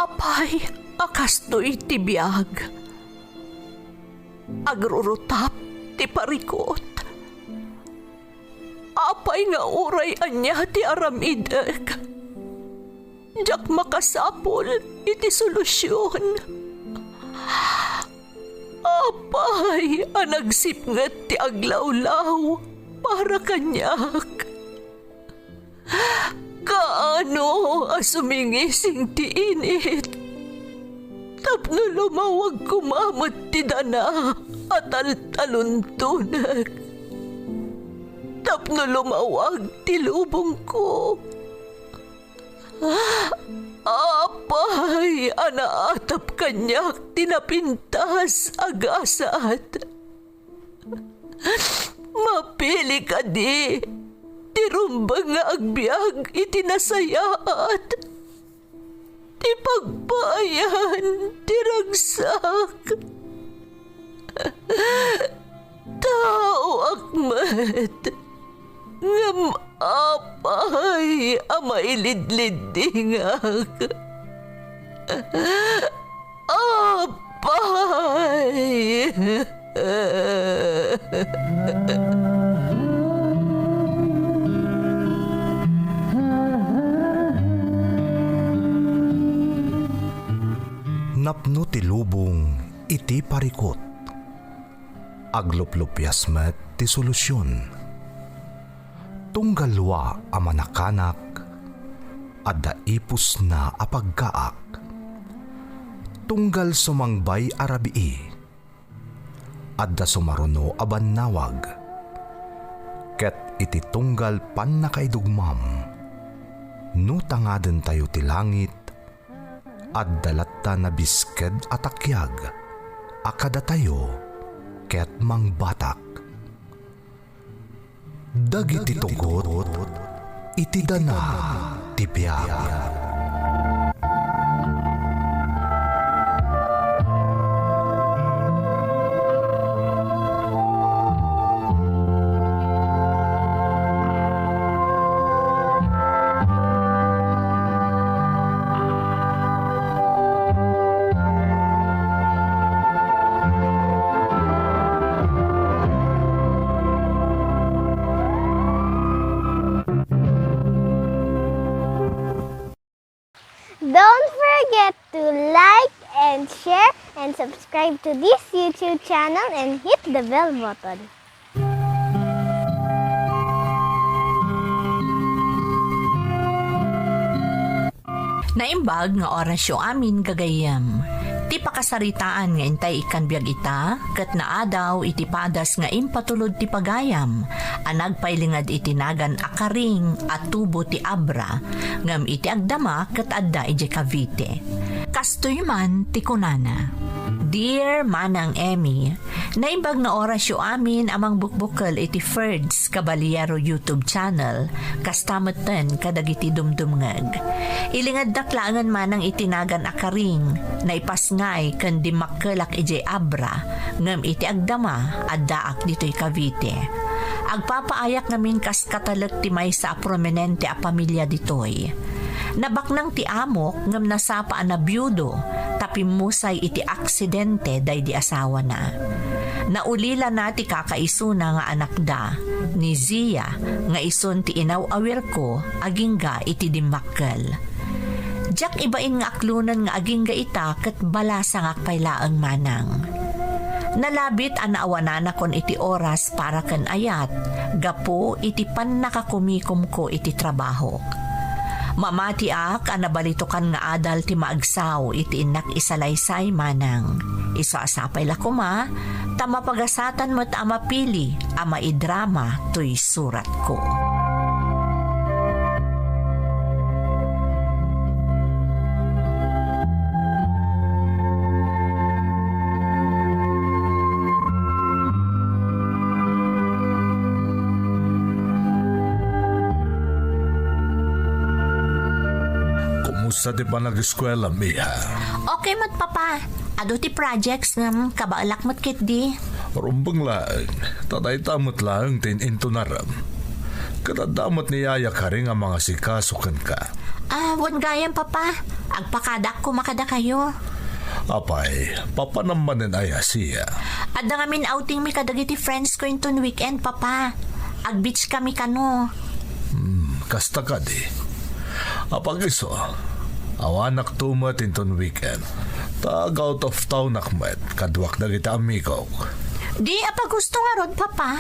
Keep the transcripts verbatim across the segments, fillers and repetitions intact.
Apay a kastoy ti biag? Agrurutap ti parikut. Apay nga uray ania ti aramidek, diak makasapul iti solusion. Apay a nagsipnget ti aglawlaw para kaniak? Kaano a sumingising ti init tapno lumawag koma met ti dana a taltaluntonek, tapno lumawag ti lubongko? Apay a naatap kaniak ti napintas a gasat? Mapili kadi ti rumbeng nga agbiag iti nasayaat, ti pagpaayan ti ragsak? Taoak met, ngem apay a mailidliddingak? Apay! Napno ti lubong iti parikut. Agluplupias met ti solusion. Tunggal wa a manakanak, adda ipusna a pagkaak. Tunggal sumangbay a rabii, adda sumaruno a bannawag. Ket iti tunggal pannakaidugmam, no tangadentayo ti langit, adda latta nabisked a takiag a kadatayo ket mangbatak. Dagiti tugot iti dana ti biag. Don't forget to like and share and subscribe to this YouTube channel and hit the bell button. Naimbag nga orasyo amin, gagayyem. Ti pakasaritaan nga intay ikkan biag ita, ket naadaw iti padas nga impatulod ti pagayam a nagpailinged iti nagan a karing a tubo ti Abra, ngem iti agdama ket adda idiay Cavite. Kastoy man ti kunana, Dear Manang Emmy, naimbag nga orasyo amin a mangbukbukel iti Ferds Caballero YouTube channel, kasta metten kadagiti dumdumngeg. Ilingeddak laengen manang iti nagan a karing, naipasngay ken dimmakkelak idiay Abra, ngem iti agdama, addaak ditoy Cavite. Agpapaayak ngamin kas katalek ti maysa a prominente a pamilia ditoy. Nabaknang ti amok ngem nasapa a nabiudo ta pimmusay iti aksidente daydi asawana. Naulilana ti kakaisuna nga anakda, ni Zia, nga isun ti inaw-awirko agingga iti dimmakkel. Diak ibain nga aklonen nga agingga ita ket balasangak pay laeng manang. Nalabit a naawananakon iti oras para ken ayat gapu iti pannakakumikomko iti trabahok. Mamatiak a nabalitokan nga adal ti maagsaw iti innak isalaysay manang. Isu a sapay la koma ta mapagasatan met a mapili a maidrama toy suratko. Kumusta ti panag-eskuela, Mia? Okay met, Papa. Adu ti projects ngem kabaelak met ketdi. Rumbeng laeng, ta dayta met laeng ti in-intunaram. Ket adda met ni Yaya Karing a mangasikaso kenka. Ah, wen gayam, Papa. Agpakadaak koma kadakayo. Apay, papanam manen aya, Zia? Adda ngamin outing mi kadagiti friends ko inton weekend, Papa. Ag-beach kami kano. Hmm, kasta kadi. Apag-isu, awanakto met inton weekend. Ta ag-out of townak met, kaduak dagiti amigok. Di, apag-usto ngarud, Papa?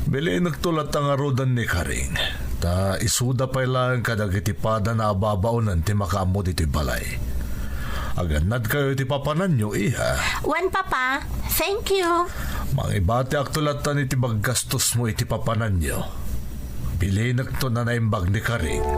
Bilinekto latta ngaruden ni Karing. Ta isuda pay laeng kadagiti padana a babaonen ti makaammo ditoy balay. Agannadkayo iti papananyo, iha. Wen, Papa. Thank you. Mangibatiakto latta iti baggastosmo iti papananyo. Bilinekto a naimbag ni Karing.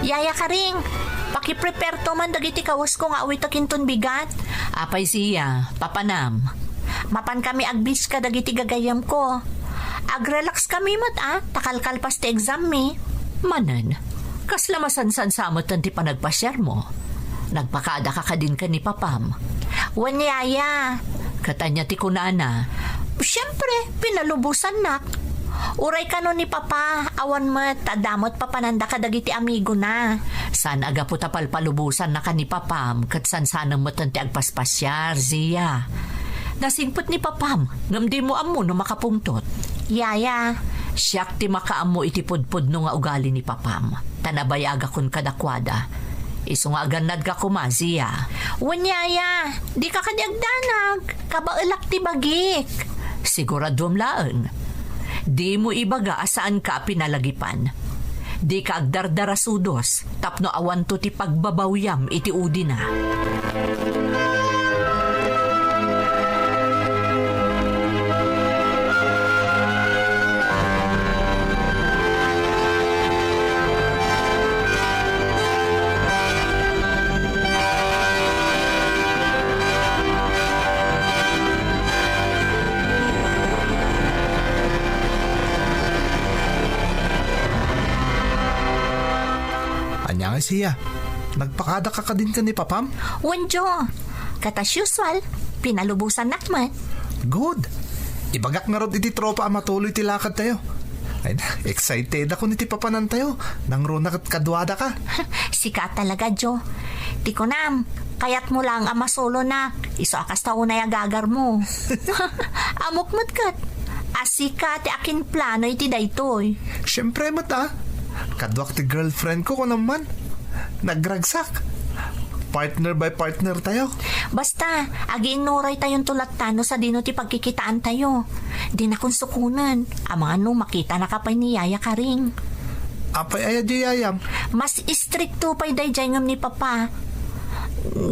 Yaya Karing, pakipreparto man dagiti kawasko nga awitek inton bigat. Apay Zia, papanam. Mapan kami ag-beach kadagiti gagayyemko. Ag-relax kami met a, ta kalkalpas ti exam mi. Manen, kasla masansansa metten ti panagpasiarmo? Nagpakadaka kadin ken ni Papam? Wen, Yaya. Ket ania ti kunana? Siempre, pinalubosannak. Uray kano ni Papa, awan met, ta adda met papananda kadagiti amigona. Saan a gapu ta palpalubosannak a ni Papam, ket sansanem metten ti agpaspasiar, Zia. Nasingpet ni Papam, ngem dimo ammo no makapungtot. Yaya. Siak ti makaammo iti pudpudno nga ugali ni Papam, ta nabayagakon kadakuada. Isu nga agannadka koma, Zia. Wen, Yaya, dika kadi agdanag. Kabaelak ti bagik. Siguraduem laeng. Dimo ibaga a saanka a pinalagipan. Dika agdardarasudos tapno awanto ti pagbabawiam iti udina. Ania nga Zia? Nagpakadaka kadin ken ni Papam? Wen, Jo. Ket as usual, pinalubosannak met. Good. Ibagak ngarud iti tropa a matuloy ti lakadtayo. Ay, excited ako iti papanantayo. Nangruna ket kaduadaka. Sika talaga, Jo. Ti kunam, kayatmo laeng a masolonak. Isu a kasta unay a gagarmo. Ammok met ket, a sika ti akinplano iti daytoy. Siempre met a. Kaduak ti girlfriend ko, kunam man. Nagragsak. Partner by partner tayo. Basta, agiinnuray tayonto latta no sadino ti pagkikitaan tayo. Dinakon sukonen. Amangan no makitanaka pay ni Yaya Karing. Apay aya di yayam? Mas istrikto pay daydiay ngem ni Papa.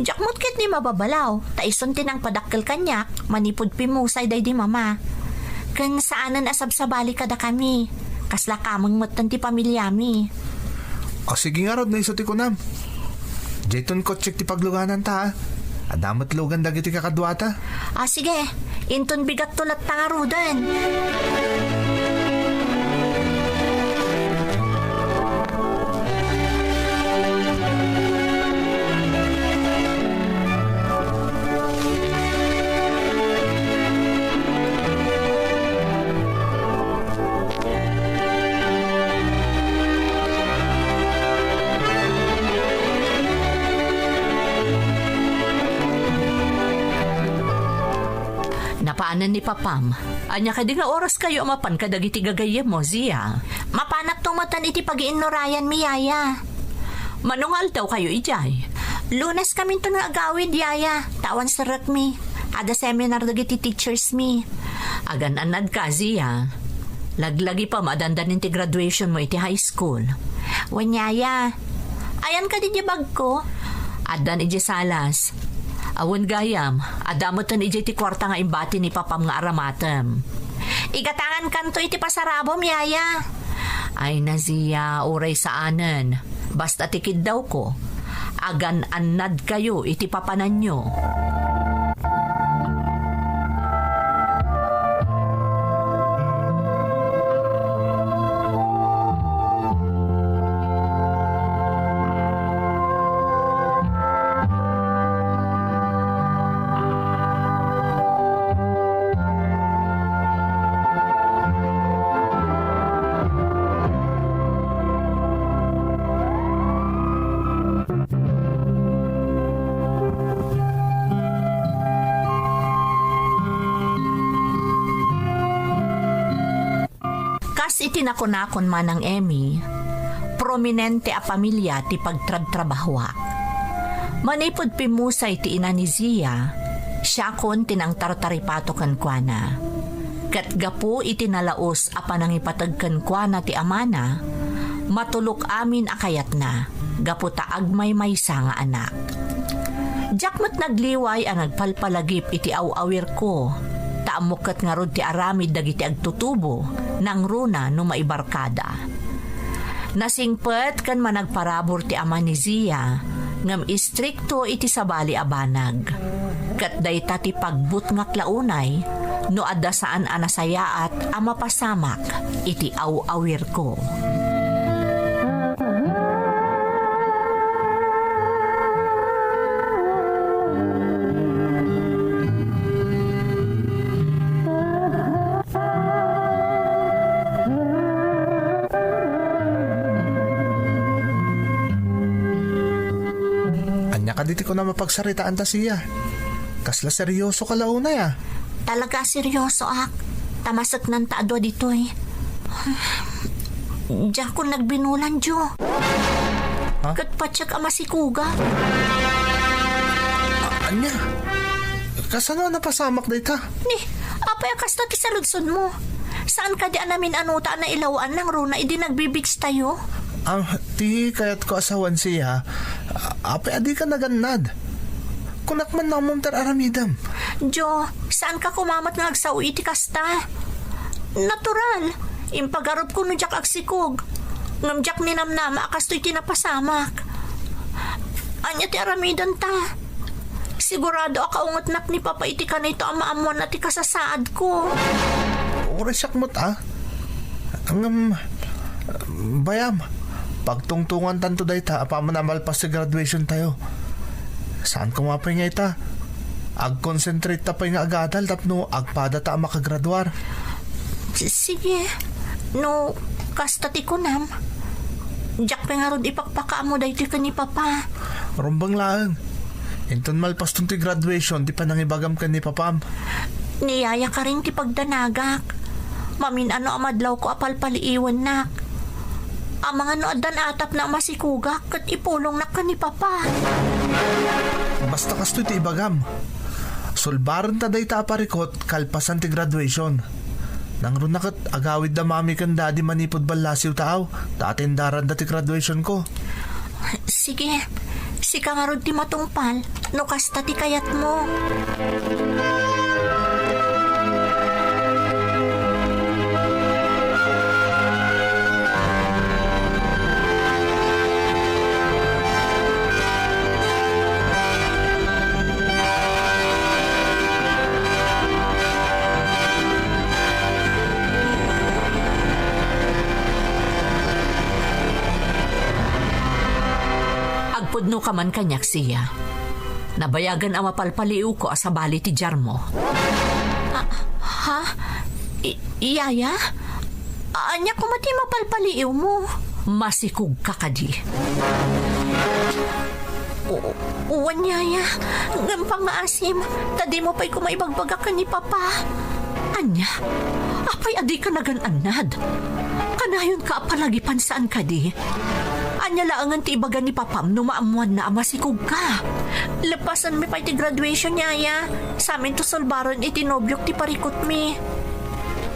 Diak met ketdi mababalaw, ta isun ti nangpadakkel kaniak manipud pimmusay daydi Mama. Ken saanen a sabsabali kadakami. Kasla kameng metten ti pamiliami. O, sige ngarud, no isu ti kunam. Dayton kotsek ti paglugananta, ha? Adda met lugan dagiti kakaduata. Ah, sige. Inton bigatto latta ngaruden. Napanen ni Papam. Ania kadi nga oraskayo a mapan kadagiti gagayyemmo, Zia? Mapanakto metten iti pagiinnurayanmi, Yaya. Mano nga aldawkayo idiay? Lunes kaminton nga agawid, Yaya, ta awan serrekmi. Adda seminar dagiti teachers mi. Agan-annadka, Zia. Laglagipem a dandanin ti graduation mo iti high school. Wen, Yaya. Ayan kadi diay bagko? Addan idiay salas. Awan gayam, adda metten idiay ti kuarta nga imbati ni Papam nga aramatem. Igatangankanto iti pasarabom, Yaya. Ay na, Zia, uray saanen. Basta ti kiddawko, agan-annadkayo iti papananyo. Iti nakunakon manang Emmy, prominente a pamilia ti pagtrabtrabahoak. Manipud pimmusay ti ina ni Zia, siakon ti nangtartaripato kenkuana. Ket gapu iti nalaus a panangipateg kenkuana ti amana, matulok amin a kayatna gapu ta agmaymaysa nga anak. Diak met nagliway a nagpalpalagip iti aw-awirko, ta ammok ket ngarud ti aramid dagiti agtutubo, nangruna no maibarkada. Nasingpet ken managparabur ti ama ni Zia, ngem istrikto iti sabali a banag. Ket dayta ti pagbutngak la unay no adda saan a nasayaat a mapasamak iti aw-awirko. Ania kadi ti kunam a pagsaritaanta, Zia? Kasla seriosoka la unay, a? Talaga seriosoak. Ta maseknanta a dua ditoy. Diakon nagbinulan, Jo. Ha? Ket patiek a masikugak. A-, ania? Kasano a napasamak dayta? Ni, apay a kasta ti saludsodmo? Saan kadi a namin-anuta a nailaw-an nangruna idi nagbi-beach tayo? Ah, ti kayatko a sawen, Zia, apay a dika nagannad? Kunak man no ammom ti ar-aramidem. Jo, saanka koma met nga agsao iti kasta? Natural, impagarupko no diak agsikog. Ngem diak ninamnama a kastoy ti napasamak. Ania ti aramidenta? Sigurado a kaungetnak ni Papa iti kanito a maammoanna ti kasasaadko. Uray siak met, a. Ngem, bayam, pagtungtongantanto dayta apaman a malpas ti graduation tayo. Saan koma pay nga ita, agkonsentrate ta pay nga agadal tapno agpadata a makagraduar. S-, sige, no kasta ti kunam, diak pay ngarud ipakpakaammo daytoy ken ni Papa. Rumbeng laeng. Inton malpaston ti graduation ti panangibagam ken ni Papam. Ni Yaya Karing ti pagdanagak. Mamin-ano a madlawko a palpaliiwennak. Amangan no addan atapna a masikugak ket ipulongnak ken ni Papa. Basta kastoy ti ibagam. Sulbarenta dayta a parikut kalpasan ti graduation. Nangruna ket agawidda Mami ken Daddy manipud ballasiw ta aw, ta atendaranda ti graduationko. Sige, sika ngarud ti matungpal no kasta ti kayatmo. Agpudno ka man kaniak, Zia. Nabayagen a mapalpaliiwko a sabali ti diarmo. Ah, ha? I-, Yaya? Ania koma ti mapalpaliiwmo? Masikog ka kadi? O-, wen, Yaya. Ngem pangngaasim, ta dimo pay koma ibagbaga ken ni Papa. Ania? Apay a dika nagan-annad? Kanayonka a palagipan saan kadi? Ania laengen ti ibaga ni Papam no maammoanna a masikog ka? Lepasenmi pay ti graduation, Yaya. Saminto sulbaren iti nobiok ti parikutmi.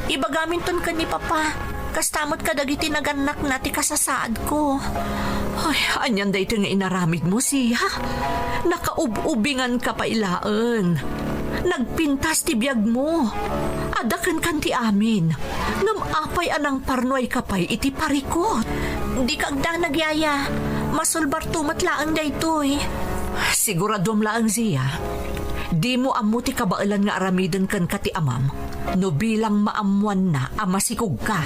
Ibagaminton ken ni Papa, kasta met kadagiti nagannakna ti kasasaadko. Ay, anian daytoy nga inaramidmo, Zia? Nakaub-ubingan ka pay laeng. Nagpintas ti biagmo. Adda kenkan ti amin. Ngem apay a nangparnuay ka pay iti parikut? Dika agdanag, Yaya. Masulbarto met laeng daytoy. Siguraduam laeng, Zia. Dimo ammo ti kabaelan nga aramiden kenka ti amam no bilang maammoanna a masikog ka.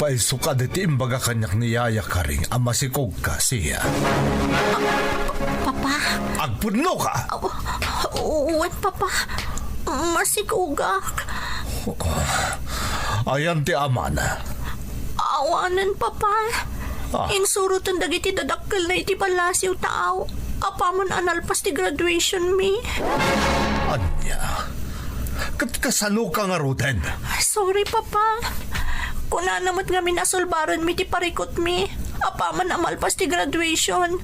Agpayso kadi ti imbaga kaniak ni Yaya Karing a masikogka, Sia. Papa? Agpudnoka! Aw, wen, Papa. Masikogak. Ayan ti amana. Awanen, Papa. Ah. Insuroten dagiti dadakkelna iti palasio ta aw-, apaman a nalpas ti graduation mi. Ania? Ket kasanoka ngaruden? Sorry, Papa. Kunana met ngamin a sulbarenmi ti parikutmi apaman a malpas ti graduation.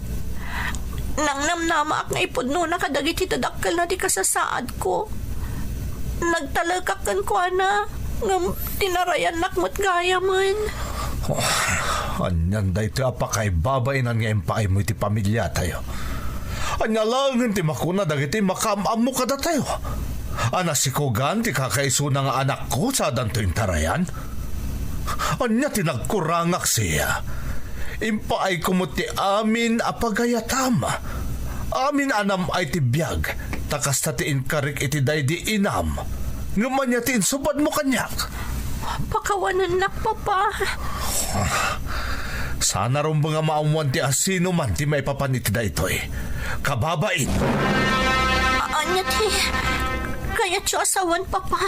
Nangnamnamaak nga ipudnona kadagiti dadakkelna ti kasasaadko. Nagtalekak kenkuana, ngem tinarayannak met gayamen. Oh, anian daytoy a pakaibabainan nga impaaymo iti pamiliatayo? Ania laengen ti makuna dagiti makaam-ammo kadatayo? A nasikogan ti kakaisuna nga anakko sadanto intarayan? Ania ti nagkurangak, Sia? Impaayko met ti amin a pagayatam. Amin a nam-ay ti biag, ta kasta ti inkarik iti daydi inam. Ngem ania ti insubadmo kaniak? Pakawanennak, Papa. Saan a rumbeng a maammoan ti asinoman ti maipapan iti daytoy. Kababain! A-, ania ti kayatyo a sawen, Papa?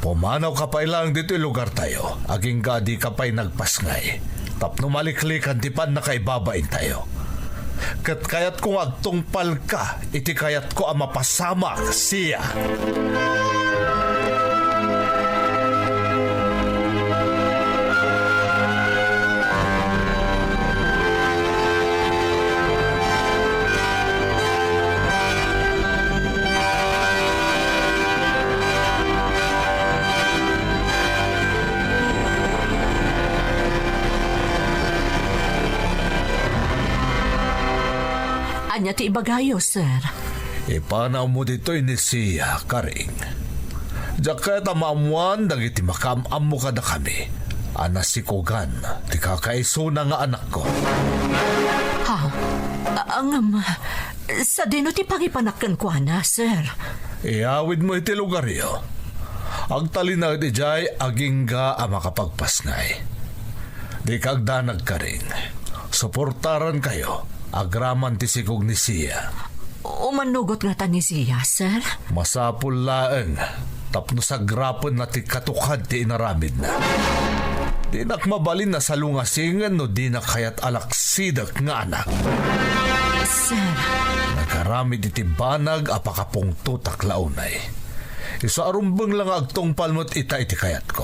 Pumanawka pay laeng ditoy lugartayo, agingga a dika pay nagpasngay, tapno maliklikan ti pannakaibabaintayo. Ket kayatko nga agtungpalka iti kayatko a mapasamak, Sia. Ania ti ibagayo, sir? Ipanawmo ditoy ni Sia, Karing. Diak kayat a maammoan dagiti makaam-ammo kadakami a nasikogan ti kakaisuna nga anakko. Ha? A-, ngem, sadino ti pangipanak kenkuana, sir? Iyawidmo iti lugaryo. Agtalinaed idiay agingga a makapagpasngay. Dika agdanag, Karing. Suportarankayo agraman ti sikog ni Sia. Umannugot ngata ni Sia, sir? Masapul laeng tapno sagrapenna ti katukad ti inaramidna. Dinak mabalin a salungasingen no dinak kayat a laksidek nga anak. Sir. Nagaramid iti banag a pakapungtotak la unay. Isu a rumbeng la nga agtungpal met ita iti kayatko.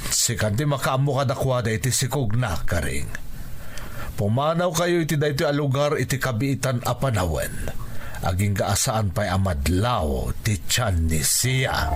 Sikan ti makaammo kadakuada iti sikogna, Karing. Pumanawkayo iti daytoy a lugar iti kabiitan a panawen, agingga a saan pay a madlaw ti tian ni Sia.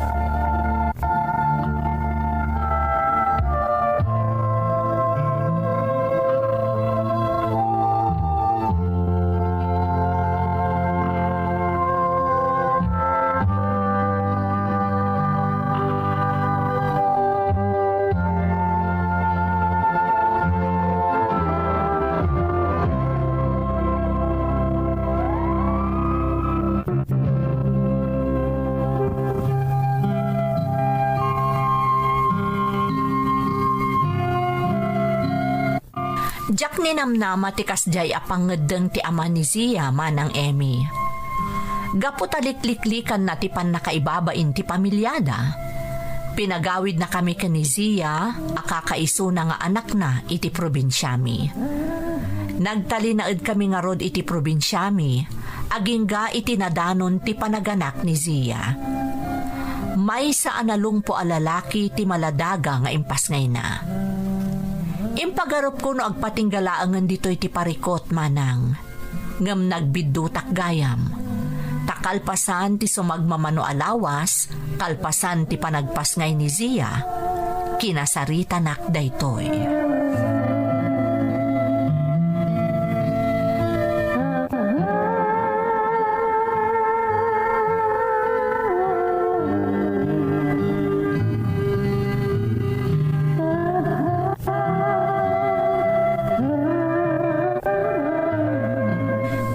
Diak ninamnama ti kasdiay a pangngeddeng ti ama ni Zia, Manang Emmy. Gapu ta likliklikanna ti pannakaibabain ti pamiliada, pinagawidnakami ken ni Zia a kakaisuna nga anakna iti probinsiami. Nagtalinaedkami ngarud iti probinsiami, agingga iti nadanon ti panaganak ni Zia. Maysa a nalungpo a lalaki ti maladaga nga impasngayna. Impagarupko no agpatingga laengen ditoy ti parikut, Manang. Ngem nagbiddutak gayam. Ta kalpasan ti sumagmamano a lawas, kalpasan ti panagpasngay ni Zia, kinasaritanak daytoy.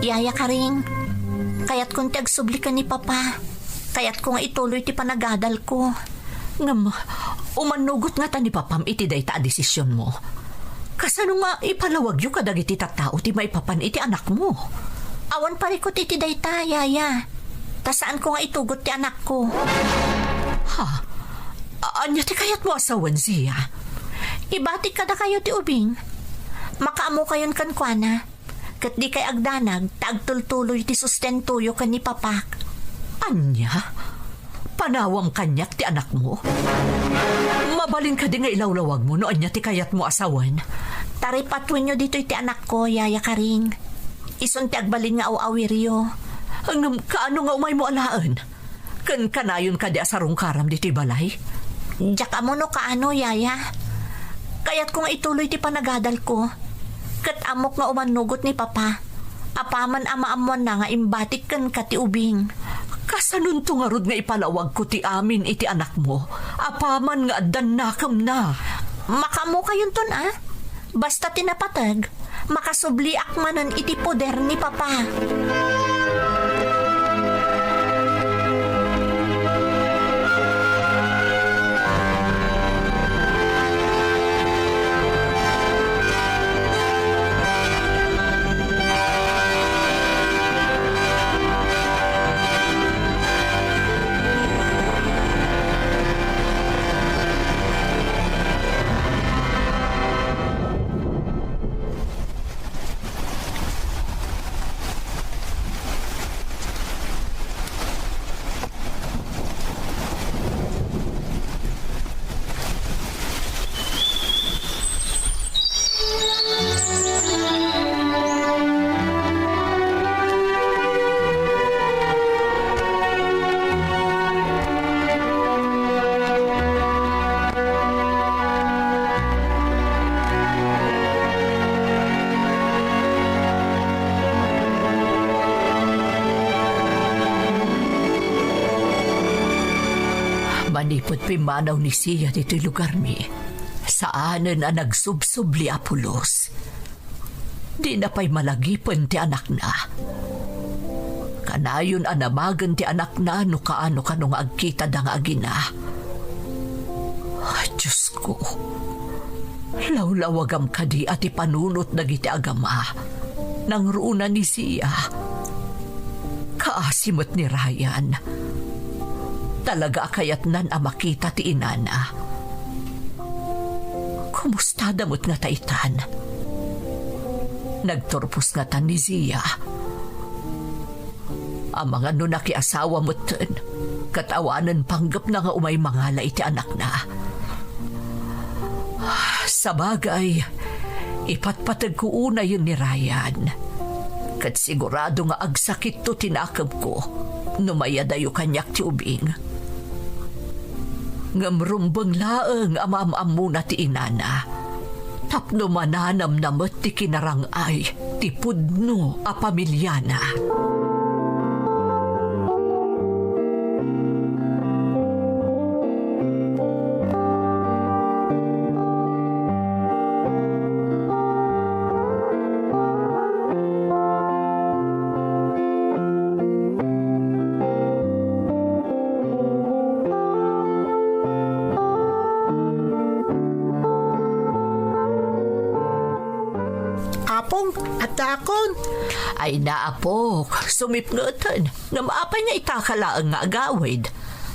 Yaya Karing, kayatkon ti agsubli ken ni Papa. Kayatko nga ituloy ti panagadalko. Ngem, Umannugot ngata ni Papam iti dayta a desisionmo? Kasano nga ipalawagyo kadagiti tattao ti maipapan iti anakmo? Awan parikut iti dayta, Yaya. Ta saanko nga itugot ti anakko. Ha? A-, ania ti kayatmo a sawen, Zia? Ibatik kadakayo ti ubing. Makaammokayon kenkuana. Ket dikay agdanag ta agtultuloy ti sustentoyo ken ni Papak. Ania? Panawam kaniak ti anakmo? Mabalin kadi nga ilawlawagmo no ania ti kayatmo a sawen? Taripatuenyo ditoy ti anakko, Yaya Karing. Isun ti agbalin nga aw-awiryo. Ngem kaano nga umaymo alaen? Ken kanayon kadi a sarungkaram ditoy balay? Diak ammo no kaano, Yaya. Kayatko nga ituloy ti panagadalko. Ket ammok nga umannugot ni Papa. Apaman a maammoanna nga imbatik kenka ti ubing. Kasanonto ngarud nga ipalawagko ti amin iti anakmo? Apaman nga addan nakemna. Makaammokayon ton, a? Basta ti napateg, makasubliak manen iti poder ni Papa. Manipud pimmanaw ni Sia ditoy lugarmi, saanen a nagsubsubli a pulos. Dina pay malagipen ti anakna. Kanayon a namagen ti anakna no kaano kano nga agkitada nga agina. Ay, Diosko, lawlawagam kadi a ti panunot dagiti agama nangruna ni Sia. Kaasi met ni Ryan. Talaga a kayatnan a makita ti inana. Kumustada met ngata itan? Nagturpos ngata ni Zia? Amangan no nakiasawa metten, ket awanen panggepna nga umay mangala iti anakna. Sabagay, ipatpategko unayen ni Ryan. Ket sigurado nga agsakitto ti nakemko no mayadayo kaniak ti ubing. Ngem rumbeng laeng a maam-ammona ti inana tapno mananamna met ti kinarang-ay ti pudno a pamiliana. Apong, addaakon. Ay, naapok, sumipngeten. Ngem apay nga itaka laeng nga agawid?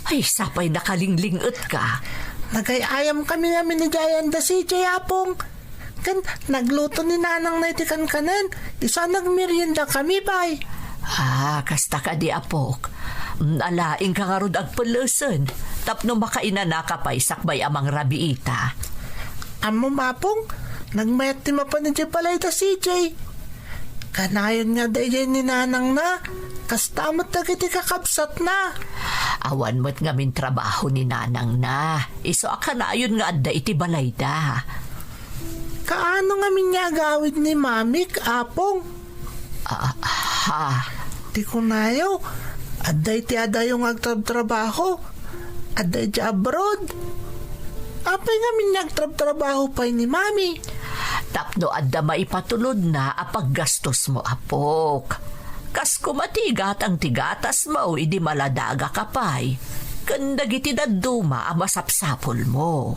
Ay, sapay nakalinglingetka. Nagay-ayam kami ngamin idiay da C J, Apong. Ken nagluto ni nanangna iti kankanen, isu a nagmerienda kami pay. Ah, kasta kadi, apok. Mm, ala, inka ngarud agpellesen, tapno makainanaka pay sakbay a mangrabiita. Ammom, Apong, nagmayat ti mapan idiay balayda C J. Kanayon nga adda idiay ni nanangna, kasta met dagiti kakabsatna. Awan met ngamin trabaho ni nanangna. Isu a kanayon nga adda iti balayda. Kaano ngamin nga agawid ni Mamik, Apong? Ah, ha? Ti kunayo, adda iti adayo nga agtrabtrabaho. Adda idiay abroad. Apay ngamin nga agtrabtrabaho pay ni Mami? Tapno adda maipatulodna a paggastosmo, apok. Kas koma ti igatang ti gatasmo idi maladagaka pay. ken dagiti dadduma a masapsapulmo.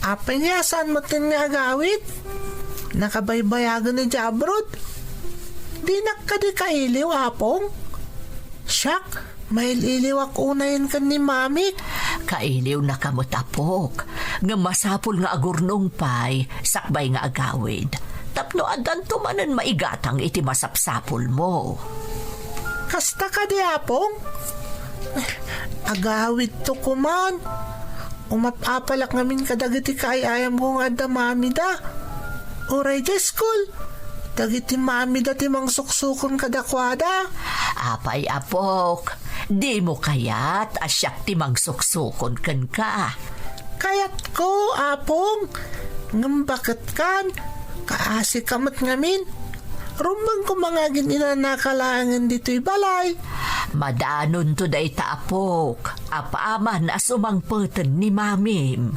Apay nga saan met nga agawid? Nakabaybayagen idiay abroad? Dinak kadi kailiw, Apong? Siak, mail-iliwak unayen ken ni Mamik. Kailiwnaka met, apok, ngem masapul nga agurnong pay sakbay nga agawid, tapno addanto manen maigatang iti masapsapulmo. Kasta kadi, Apong? Agawidto koman. Umap-apalak ngamin kadagiti kaay-ayamko nga adda mamida. Uray diay school, dagiti mamida ti mangsuksukon kadakuada. Apay, apok, dimo kayat a siak ti mangsuksukon kenka? Kayatko, Apong. Ngem baket kan, kaasika met ngamin. Rumbeng koma nga agin-inanaka laengen ditoy balay. Madanonto dayta, apok, apaman a sumangpeten ni mamim.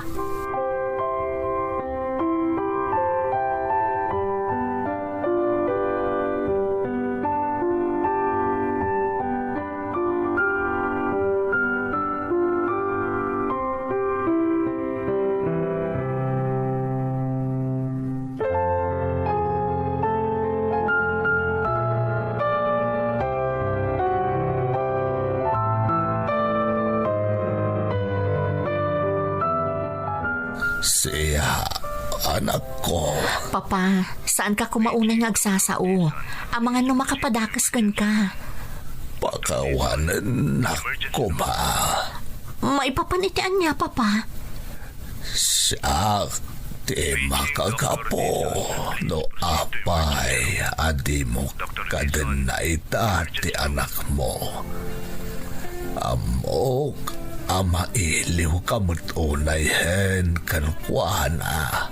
Sia, anakko. Papa, saanka koma unay nga agsasao. Amangan no makapadakes kenka. Pakawanennak koma. Maipapan iti ania, Papa? Siak ti makagapu no apay a dimo kadenna ita ti anakmo. Ammok a mailiwka met unayhen kenkuana,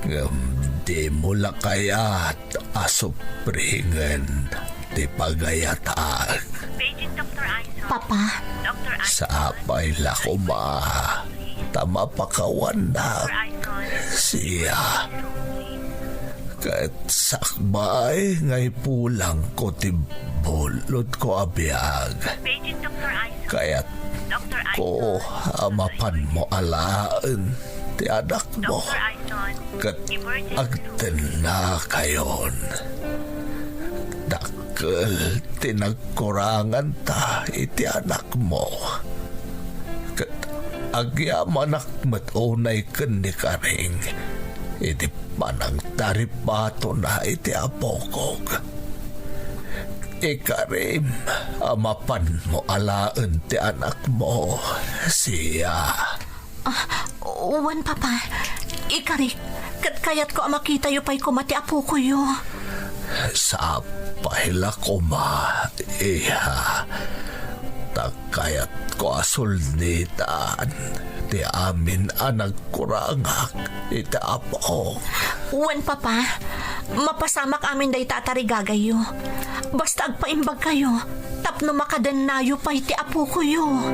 ngem dimo la kayat a supringen ti pagayatak. Papa. Sapay la koma ta mapakawannak, Sia. Ket sakbay nga ipulangko ti bulodko a biag, kayatko a mapanmo alaen ti anakmo ket agtennakayon. Dakkel ti nagkuranganta iti anakmo. Ket agyamanak met unay ken ni Karing iti panangtaripatona iti apokok. Ikarim a mapanmo alaen ti anakmo, Sia. Ah, wen, Papa. Ikarik, ket kayatko a makitayo pay koma ti apokoyo. Sapay la koma, iha. Ta kayatko a sulnitan ti amin a nagkurangak iti apok. Wen, Papa. Mapasamak amin dayta a tarigagayyo. Basta agpaimbagkayo tapno makadennayo pay ti apokoyo.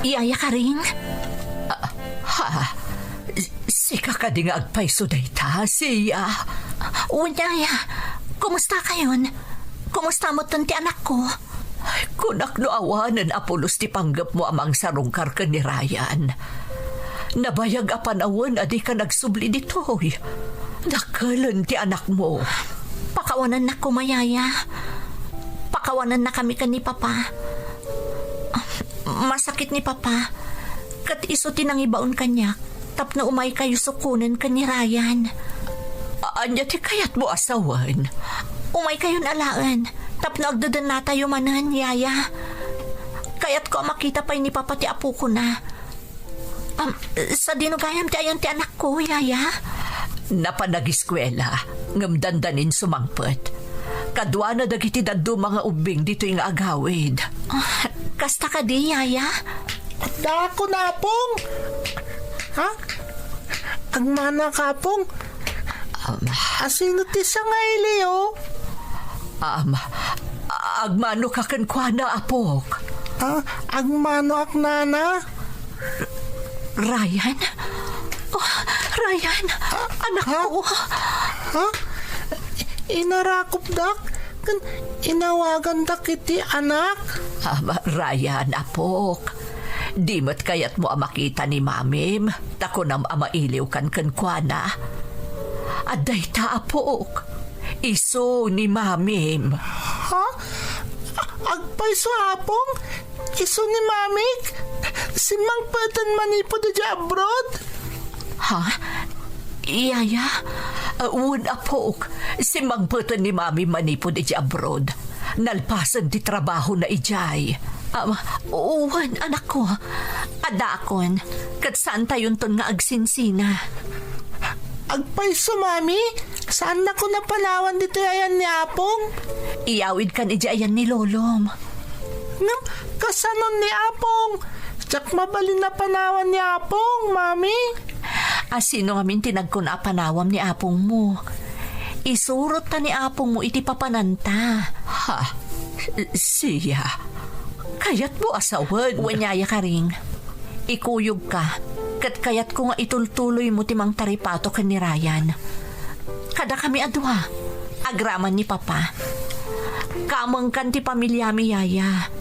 Yaya Karing? Ah, ha? Sika kadi nga agpayso dayta, Sia? Wen, Yaya. Kumustakayon? Kumusta metten ti anakko? Ay, kunak no awanen a pulos ti panggepmo a mangsarungkar ken ni Ryan. Nabayag a panawen a dika nagsubli ditoy. Dakkelen ti anakmo. Pakawanennak koma, Yaya. Pakawanennakami ken ni Papa. Masakit ni Papa. Ket isu ti nangibaon kaniak tapno umaykayo sukonen ken ni Ryan. A-, ania ti kayatmo a sawen? Umaykayon alaen tapno agdedennatayo manen, Yaya. Kayatko a makita pay ni Papa ti apokona. Am, sadino gayam ti ayan ti anakko, Yaya? Napan nagiskuela, ngem dandanin sumangpet. Kaduana dagiti dadduma nga ubbing ditoy nga agawid. Ah, kasta kadi, Yaya? Dakon, Apong. Ha? Agmanoak, Apong. Um, Asino ti sangaylio? Um, agmanoka kenkuana, apok. Ah, agmanoak, Nana. Ryan? Oh, Ryan, anak ko. Ha? Inarakupdak ken inawagandak iti anak. Ah, Ryan, apok, di met kayatmo a makita ni Mamim, ta kunam a mailiwkan kenkuana. Adda ita, apok. Isu ni Mamim. Ha? Agpayso, Apong? Isu ni Mamik? Simmangpeten manipud idiay abroad? Ha? Yaya? Ah, wen, apok. Simmangpeten ni Mami manipud idiay abroad. Nalpasen ti trabahona idiay. Ah, wen, anakko. Adakon. Ket saantayonton nga agsinsina. Agpayso, Mami. Saannakon a panawan ditoy ayan ni Apong. Iyawidkan idiay ayan ni Lolom. Ngem, kasano ni Apong? Diak mabalin a panawan ni Apong, Mami. Asino ngamin ti nagkuna a panawam ni apongmo? Isurotta ni apongmo iti papananta. Ha? Siya? Kayatmo a sawen? Wen, Yaya Karing. Ikuyogka, ket kayatko nga itultuloymo ti mangtaripato ken ni Ryan. Kadakami a dua, agraman ni Papa. Kamengkan ti pamiliami, Yaya.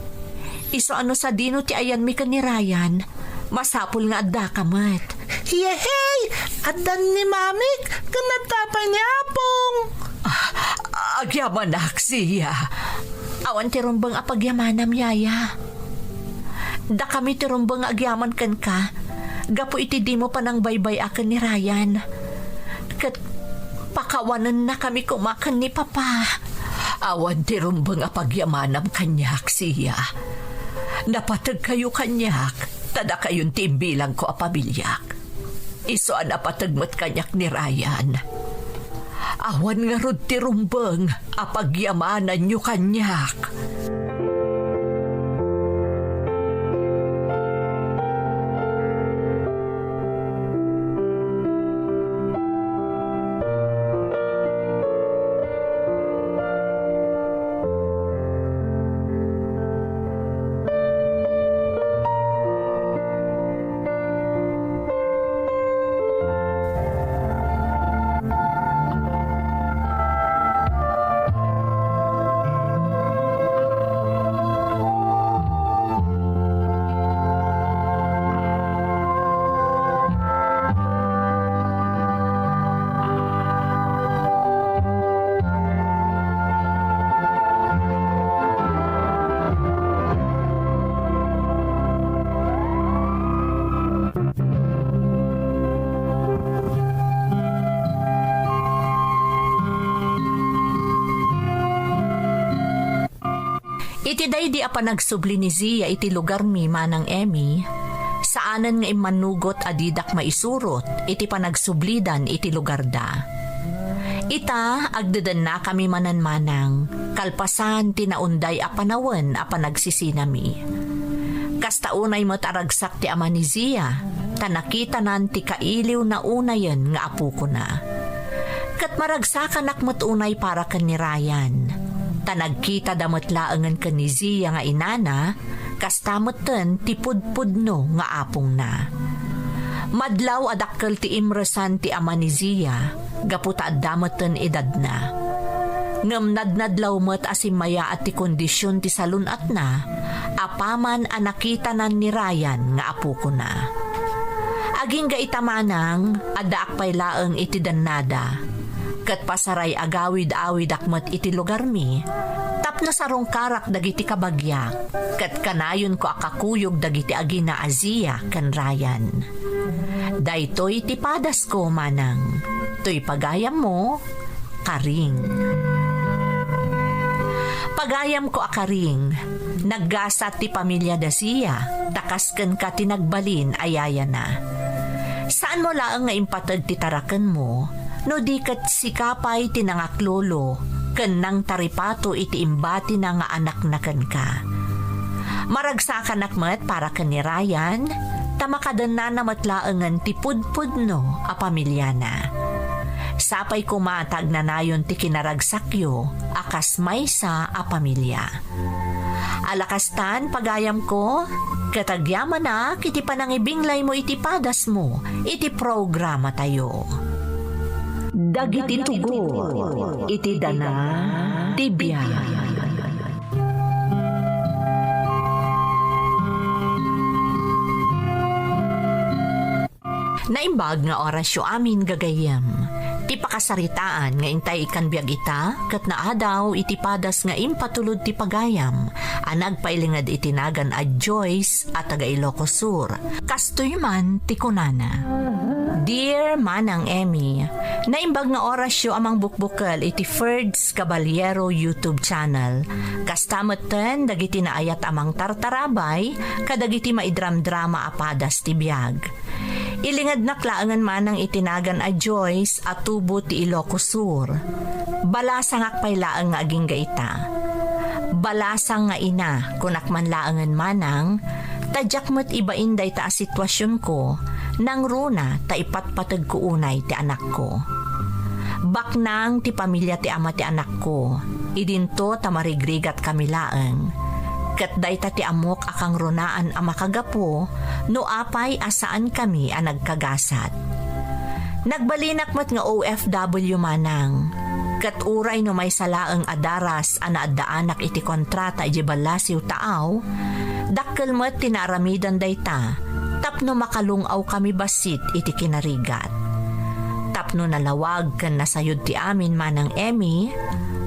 Isu a no sadino ti ayanmi ken ni Ryan, masapul nga addaka met. Yehey! Addan ni Mamik ken adda pay ni Apong. Ah, agyamanak, Sia. Awan ti rumbeng a pagyamanam, Yaya. Dakami ti rumbeng nga agyaman kenka gapu iti dimo panangbaybay-a ken ni Ryan. Ket pakawanennakami koma ken ni Papa. Awan ti rumbeng a pagyamanam kaniak, Sia. Napategkayo kaniak, ta dakayon ti imbilangko a pamiliak. Isu a napateg met kaniak ni Ryan. Awan ngarud ti rumbeng a pagyamananyo kaniak. Iti daydi a panagsubli ni Zia iti lugarmi, Manang Emmy, saanen nga immanugot a didak maisurot iti panagsublidan iti lugarda. Ita, agdedennakami manen, Manang, kalpasan ti naunday a panawen a panagsisinami. Kasta unay met a ragsak ti ama ni Zia, ta nakitanan ti kailiwna unayen nga apokona. Ket maragsakanak met unay para ken ni Ryan, ta nagkitada met laengen ken ni Zia nga inana, kasta metten ti pudpudno nga apongna. Madlaw a dakkel ti imresan ti ama ni Zia, gapu ta adda metten edadna. Ngem nadnadlaw met a simmayaat ti kondision ti salun-atna, apaman a nakitanan ni Ryan nga apokona. Agingga ita, Manang, addaak pay laeng iti dannada. Ket pasaray agawid-awidak met iti lugarmi, tapno sarungkarak dagiti kabagiak, ket kanayonko a kakuyog dagiti agina a Zia ken Ryan. Daytoy ti padasko, Manang. Toy pagayammo, Karing. Pagayamko a Karing, naggasat ti pamiliada Zia, ta kas kenka ti nagbalin a yayana. Saanmo laeng nga impateg ti tarakenmo, no di ket sika pay ti nangaklolo ken nangtaripato iti imbatina nga anakna kenka. Maragsakanak met para ken ni Ryan, ta makadennana met laengen ti pudpudno a pamiliana. Sapay koma ta agnanayon ti kinaragsakyo a kas maysa a pamilia. Ala kastan, pagayamko, ket agyamanak iti panangibinglaymo iti padasmo iti programatayo. Dagiti tugot iti dana ti biag. Naimbag nga orasyo amin, gagayyem. Ti pakasaritaan nga intay ikkan biag ita, ket naadaw iti padas nga impatulod ti pagayam a nagpailinged iti nagan a Joyce a taga Ilocos Sur. Kastoy man ti kunana, Dear Manang Emmy, naimbag nga orasyo a mangbukbukel iti Ferds Caballero YouTube channel. Kasta metten dagiti naayat a mangtartarabay kadagiti maidramdrama a padas ti biag. Ilingednak laengen manang iti nagan a Joyce a tubo ti Ilocos Sur. Balasangak pay laeng nga agingga ita. Balasang nga ina, kunak man laengen manang, ta diak met ibain dayta a situasionko, nangruna ta ipatpategko unay ti anakko. Baknang ti pamilia ti ama ti anakko. Idinto ta marigrigat kami laeng. Ket dayta ti ammok a kangrunaan a makagapu no apay a saan kami a nagkagasat. Nagbalinak met nga O F W manang. Ket uray no maysa laeng a daras a naaddaanak iti kontrata idiay ballasiw taaw, dakkel met ti naaramidan dayta tapno makalung-aw kami bassit iti kinarigat. Tapno nalawag ken nasayod ti amin manang Emmy,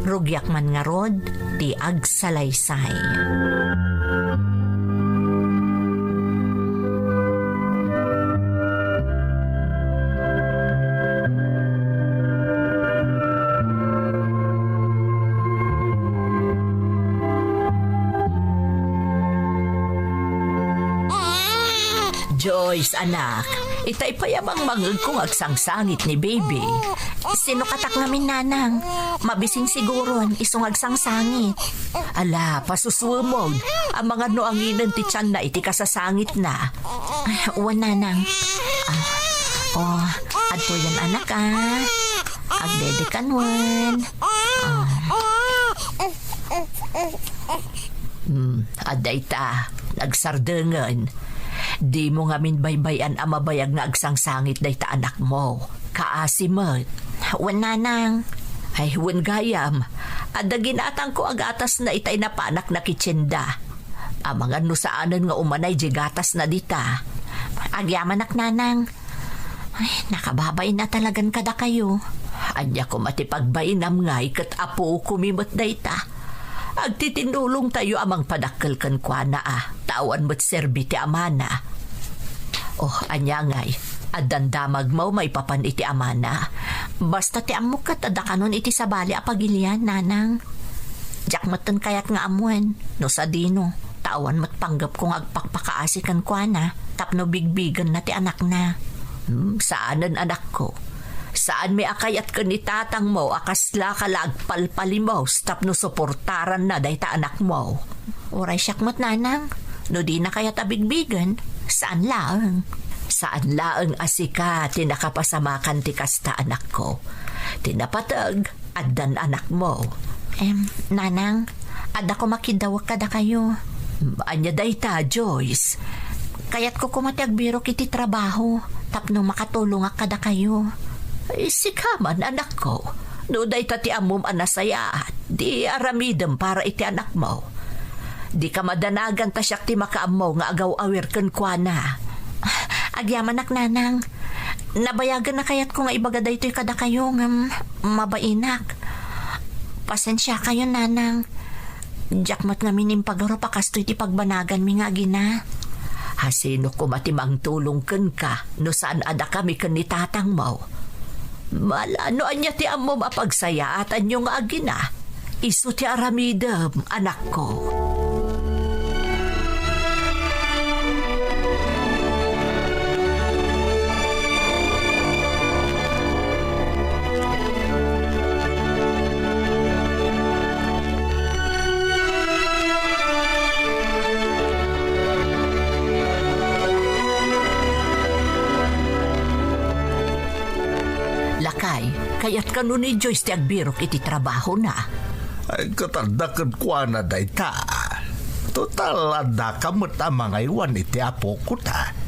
rugiak man ngarud ti agsalaysay. Joyce, anak, itay pay a mangmangegko nga agsangsangit ni baby. Sino katak ngamin, nanang? Mabisin siguron, isu nga agsangsangit. Ala, pasusuemon. Amangan no anginen ti tianna iti kasasangitna. Ay, wen, nanang. Ah, oh, adtoyen, anak, ah. Agdede kan wen. Ah. Hmm, adda ita, nagsardengen. Dimo ngamin baybay-an a mabayag nga agsangsangit dayta anakmo. Kaasi met. Wen, nanang. Ay, wen gayam. Adda ginatangko a gatasna itay napanak na kitienda. Amangan no saanen nga umanay diay gatasna dita. Agyamanak, nanang. Ay, nakababain a talagan kadakayo. Ania koma ti pagbainam ngay ket apokomi met dayta? Agtitinnulongtayo a mangpadakkel kenkuana a, ta awan met serbi ti amana. Oh, ania ngay, addan damagmo maipapan iti amana? Basta ti ammok ket adda kanon iti sabali a pagilian, nanang. Diak metten kayat nga ammoen, no sadino, ta awan met panggepko nga agpakpakaasi kenkuana tapno bigbigenna ti anakna. Hmm, saanen, anakko. Saanmi a kayat ken ni tatangmo a kaslaka la agpalpalimos tapno suportaranna dayta anakmo. Uray siak met, nanang, no dina kayat a bigbigen, saan laeng. Saan laeng a sika ti nakapasamakan ti kasta, anakko. Ti napateg, addan anakmo. Em, nanang, adda koma kiddawek kadakayo. Ania dayta, Joyce? Kayatko koma ti agbirok iti trabaho tapno makatulongak kadakayo. Ay, sika man, anakko. No dayta ti ammom a nasayaat, di aramidem para iti anakmo. Dika madanagan ta siak ti makaammo nga agaw-awir kenkuana. Agyamanak, nanang. Nabayagen a kayatko nga ibaga daytoy kadakayo ngem mabainak. Pasensiakayon, nanang. Diak met ngamin impagarup a kastoy ti pagbanaganmi nga agina. Hasino koma ti mangtulong kenka no saan a dakami ken ni tatangmo? Mala no ania ti ammom a pagsayaatanyo nga agina, isu ti aramidem, anakko. Ay, kayat kano ni Joyce ti agbirok iti trabahona? Ay, ket adda kenkuana dayta. Total, addaka met a mangaywan iti apokota.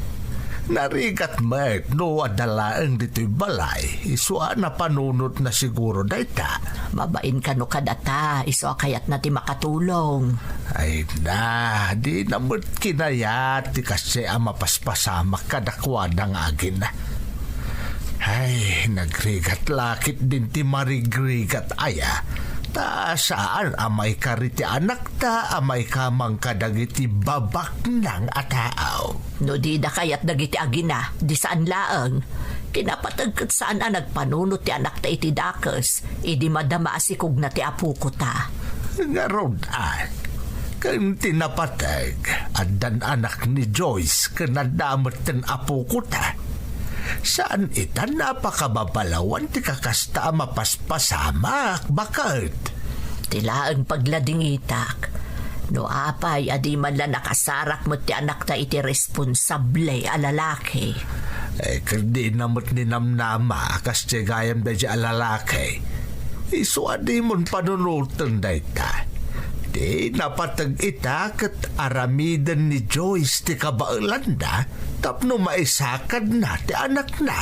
Narigat met no adda laeng ditoy balay, isu a napanunotna siguro dayta. Babain kano kadata, isu a kayatna ti makatulong. Ay na, dina met kinayat ti kasdiay a mapaspasamak kadakuada nga agina. Ay, nagrigat la ketdin ti marigrigat aya. Ta saan a maikari ti anakta a maikamang kadagiti babaknang a tao. No dida kayat dagiti agina, di saan laeng. Ti napateg ket saan a nagpanunot ti anakta iti dakes, idi madama a sikogna ti apokota. Ngarud, a, ken ti napateg, addan anak ni Joyce ken adda metten apokota. Saan itan a pakababalawan ti kakasta a mapaspasamak, baket? Ti laeng pagladingitak. No apay a di man la nakasarak met ti anakta iti responsable a lalaki. Eh, ket dina met ninamnama a kasdiay gayam daydiay a lalaki. Isu a dimon panunoten dayta. Ti napateg ita ket aramiden ni Joyce ti kabaelanda tapno maisakadna ti anakna.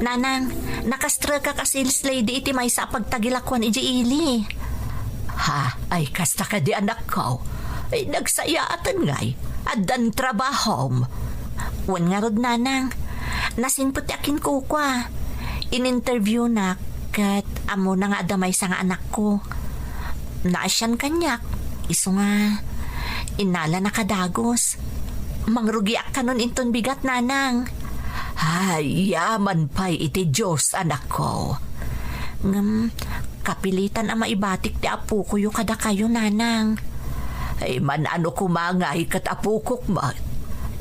Nanang, nakastrekak a sales lady iti maysa a pagtagilakuan idiay ili. Ha? Ay, kasta kadi, anakko? Ay, nagsayaaten ngay. Addan trabahom. Wen ngarud, nanang. Nasingpet ti akinkukua. In-interviewnak ket ammona nga adda maysa nga anakko. Naasian kaniak. Isu nga, innalana kadagus. Mangrugiak kanon inton bigat, nanang. Ay, yaman pay iti Dios, anakko. Ngem, kapilitan a maibatik ti apokoyo kadakayo, nanang. Ay, man-ano koma ngay ket apokok met.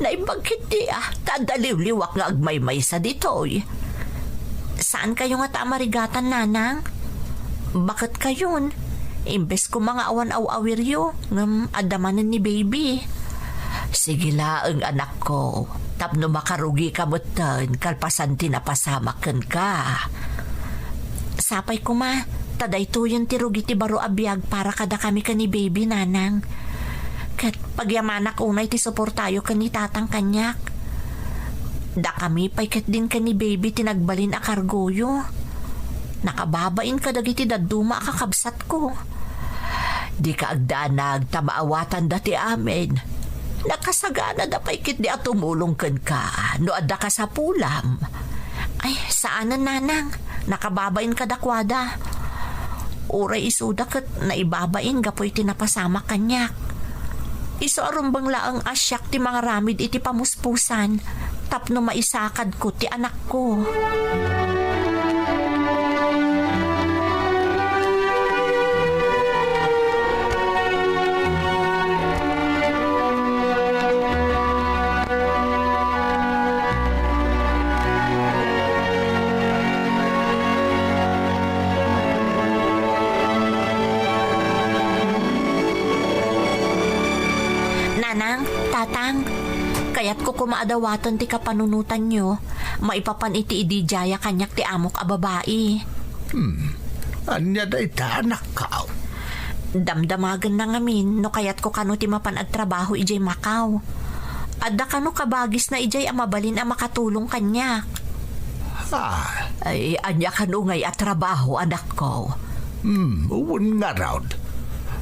Naimbag ketdi a, ta adda liwliwak nga agmaymaysa ditoy. Saan kayo ngata a marigatan, nanang? Baket kayon, imbes koma nga awan aw-awiryo, ngem adda manen ni baby. Sige laeng, anakko, tapno makarugika metten kalpasan ti napasamak kenka. Sapay koma, ta daytoyen ti rugi ti baro a biag para kadakami ken ni baby, nanang. Ket pagyamanak unay ti suportayo ken ni tatang kaniak. Dakami pay ketdin ken ni baby ti nagbalin a kargoyo. Nakababain kadagiti dadduma a kakabsatko. Dika agdanag ta maawatanda ti amin. Nakasaganada pay ketdi a tumulong kenka no adda kasapulam. Ay, saanen, nanang. Nakababain kadakuada. Uray isuda ket naibabain gapu iti napasamak kaniak. Isu a rumbeng laeng a siak ti mangaramid iti pamuspusan tapno maisakadko ti anakko. Nanang, tatang, kayatko koma a dawaten ti kapanunotanyo maipapan iti idi dayta kaniak ti amok a babai. Hmm. Ania dayta, anakko? Damdamagenna ngamin no kayatko kano ti mapan agtrabaho idiay Macau. Adda kano kabagisna idiay a mabalin a makatulong kaniak. Ah. Ay, ania kano ngay a trabaho, anakko? Hmm, wen ngarud.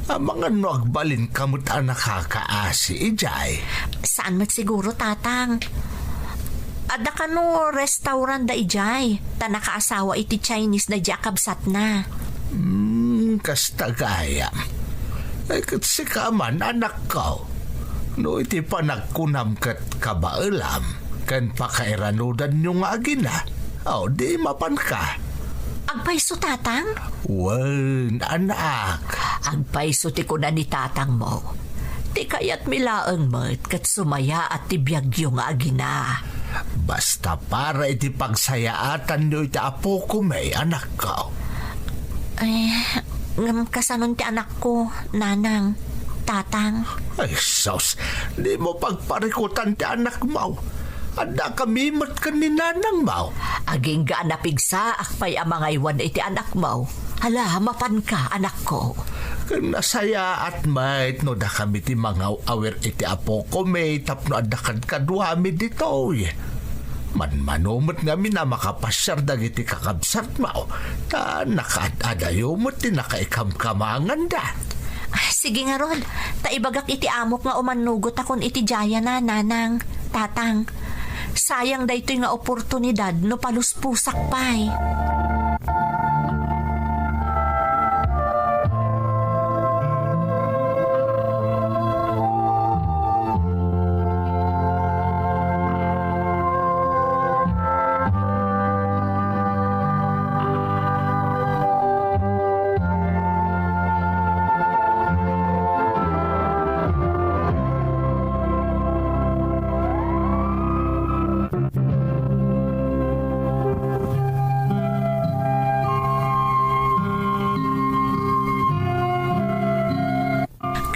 Amangan no agbalinka met a nakakaasi idiay. Saan met siguro, tatang. Adda kano restaurant da idiay, ta nakaasawa iti Chinese da idiay a kabsatna. Hmm, kasta gayam. Ay, ket sika man, anakko. No iti panagkunam ket kabaelam, ken pakairanudanyo nga agina, aw, di mapanka. Agpayso, tatang? Wen, anak. Agpayso ti kuna ni tatangmo. Ti kayatmi laeng met ket sumayaat ti biagyo nga agina. Basta para iti pagsayaatanyo iti apokon, anakko. Ay, ngem kasanon ti anakko, nanang, tatang? Ay, sus, dimo pagparikutan ti anakmo. Addakami met ken ni nanangmo. Agingga a napigsaak pay a mangaywan iti anakmo. Hala, mapanka, anakko. Ken nasayaat met no dakami ti mangaw-awir iti apokon tapno adda kadkaduami ditoy. Manmano met ngamin a makapasiar dagiti kakabsatmo, ta nakaad-adayo met ti nakaikamkamanganda. Ah, sige ngarud, ta ibagak iti amok nga umannugotakon iti dayana, nanang, tatang. Sayang daytoy nga oportunidad no paluspusak pay.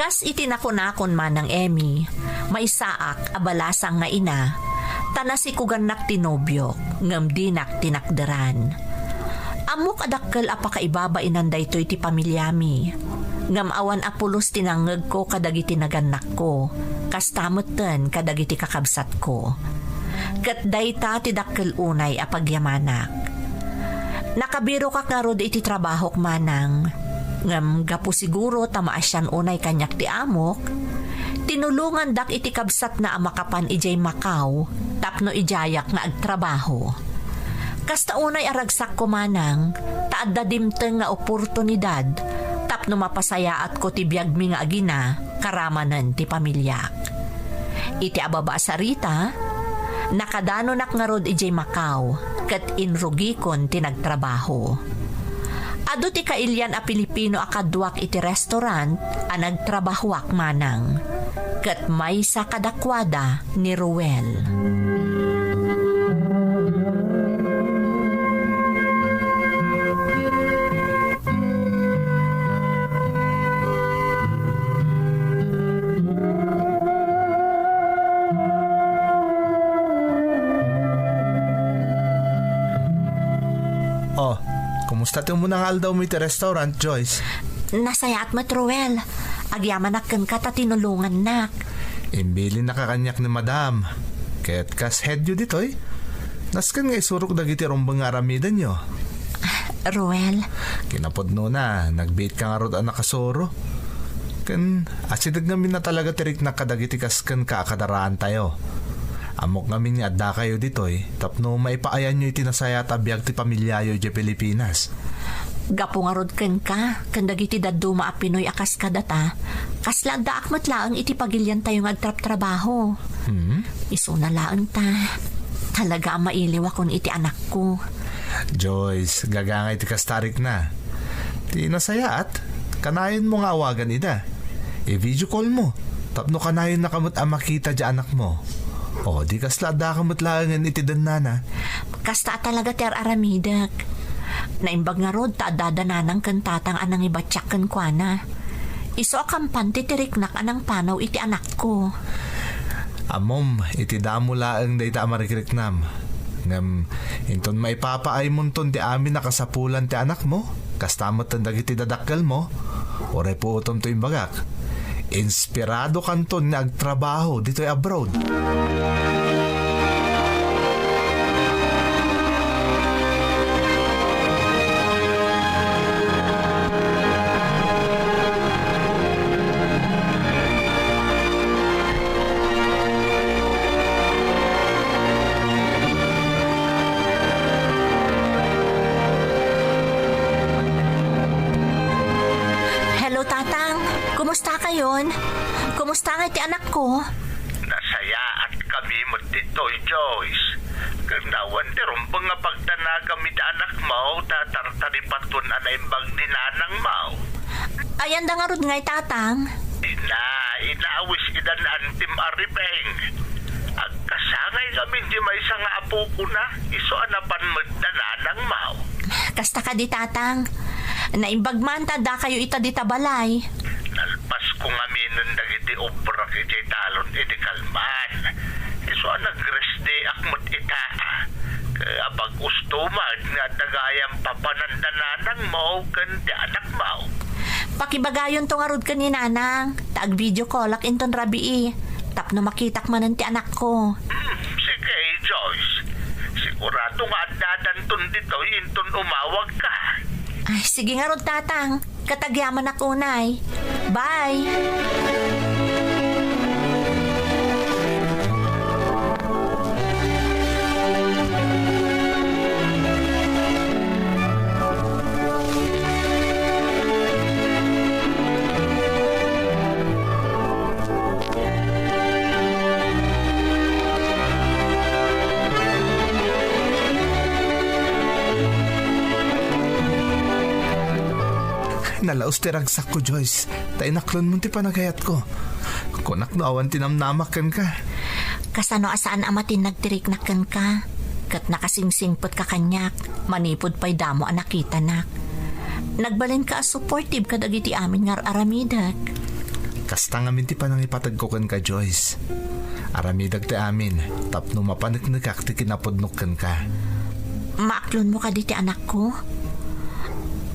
Kas iti nakunakon, Manang Emmy, maysaak a balasang nga ina, ta nasikugannak ti nobiok, ngem dinak tinakderan. Ammok a dakkel a pakaibabainan daytoy ti pamiliami, ngem awan a pulos ti nangngegko kadagiti nagannakko, kasta metten kadagiti kakabsatko. Ket dayta ti dakkel unay a pagyamanak. Nakabirokak ngarud iti trabahok, Manang. Ngem gapu siguro ta maasian unay kaniak ti amok, tinulongandak iti kabsatna a makapan idiay Macau tapno idiayak nga agtrabaho. Kasta unay a ragsakko, Manang, ta adda dimteng nga oportunidad tapno mapasayaatko ti biagmi nga agina karamanen ti pamiliak. Iti ababa a sarita, nakadanonak ngarud idiay Macau ket inrugikon ti nagtrabaho. Adu ti kailian a Pilipino a kaduak iti restaurant a nagtrabahoak, Manang, ket maysa kadakuada ni Ruel. Oh, kumusta ti umuna nga aldawmo iti restaurant, Joyce? Nasayaat met, Ruel. Agyamanak kenka ta tinulongannak. Imbilinnaka kaniak ni Madam. Ket kas headyo ditoy, nasken nga isurok dagiti rumbeng nga aramidenyo. Ruel. Kinapudnona, nagbiitka ngarud a nakasuro. Ken asideg ngamin a talaga ti riknak kadagiti kas kenka a kadaraantayo. Ammok ngamin nga addakayo ditoy tapno maipaayanyo iti nasayaat a biag ti pamiliayo idiay Pilipinas. Gapu ngarud kenka ken dagiti dadduma a Pinoy a kas kadata, kasla addaak met laeng iti pagiliantayo nga agtrabtrabaho. Hmm? Isuna laeng ta, talaga a mailiwakon iti anakko. Joyce, gagangay ti kasta a rikna. Ti nasayaat, kanayonmo nga awagan ida. I-video call mo, tapno kanayonnaka met a makita diay anakmo. O, di kasla addaka met laengen iti dennana. Kasta a talaga ti ar-aramidek. Naimbag ngarud ta addada nanang ken tatang a nangibatiak kenkuana. Isu a kampante ti riknak a nangpanaw iti anakko. Ammom, iti damo laeng dayta a marikriknam. Ngem inton maipapaaymon ti amin a kasapulan ti anakmo, kasta met dagiti dadakkelmo, uray puotem ti imbagak, inspiradokanton nga agtrabaho ditoy abroad. Hello, Tatang. Kumusta kayon? Kumusta nga ti anakko? Nasayaat kami met ditoy, Joyce. Ken awan ti rumbeng nga pagdanagam iti anakmo ta tartaripaton a naimbag ni nanangmo. Ayanda ngarud ngay, Tatang? Ina, inawis idan antim a ribeng. Agkasangay ngamin di maysa nga apokona, isu a napan met da nanangmo. Kasta kadi, Tatang. Naimbag man ta addakayo ita dita balay. Nalpasko ngaminen dagiti obrak idiay talon idi kalman. Isu a nag-rest day-ak met ita. Ket apag-usto met nga adda gayam papananda nanangmo ken ti anakmo. Pakibagayonto ngarud ken ni Nanang, ta ag-video callak inton rabii, tapno makitak manen ti anakko. Hmm, sige, Joyce. Sigurado nga addadanton ditoy inton umawagka. Ay, sige ngarud, Tatang. Ket agyamanak unay. Bye! Nalaus ti ragsakko, Joyce, ta inaklonmo ti panagayatko. Kunak no awan ti namnamak kenka. Kasano a saan a matinnag ti riknak kenka, ket nakasingsingpetka kaniak manipud pay damo a nakitanak. Nagbalinka a supportive kadagiti amin nga ar-aramidek. Kasta ngamin ti panangipategko kenka, Joyce. Aramidek ti amin tapno mapaneknekak ti kinapudnok kenka. Maaklonmo kadi ti anakko?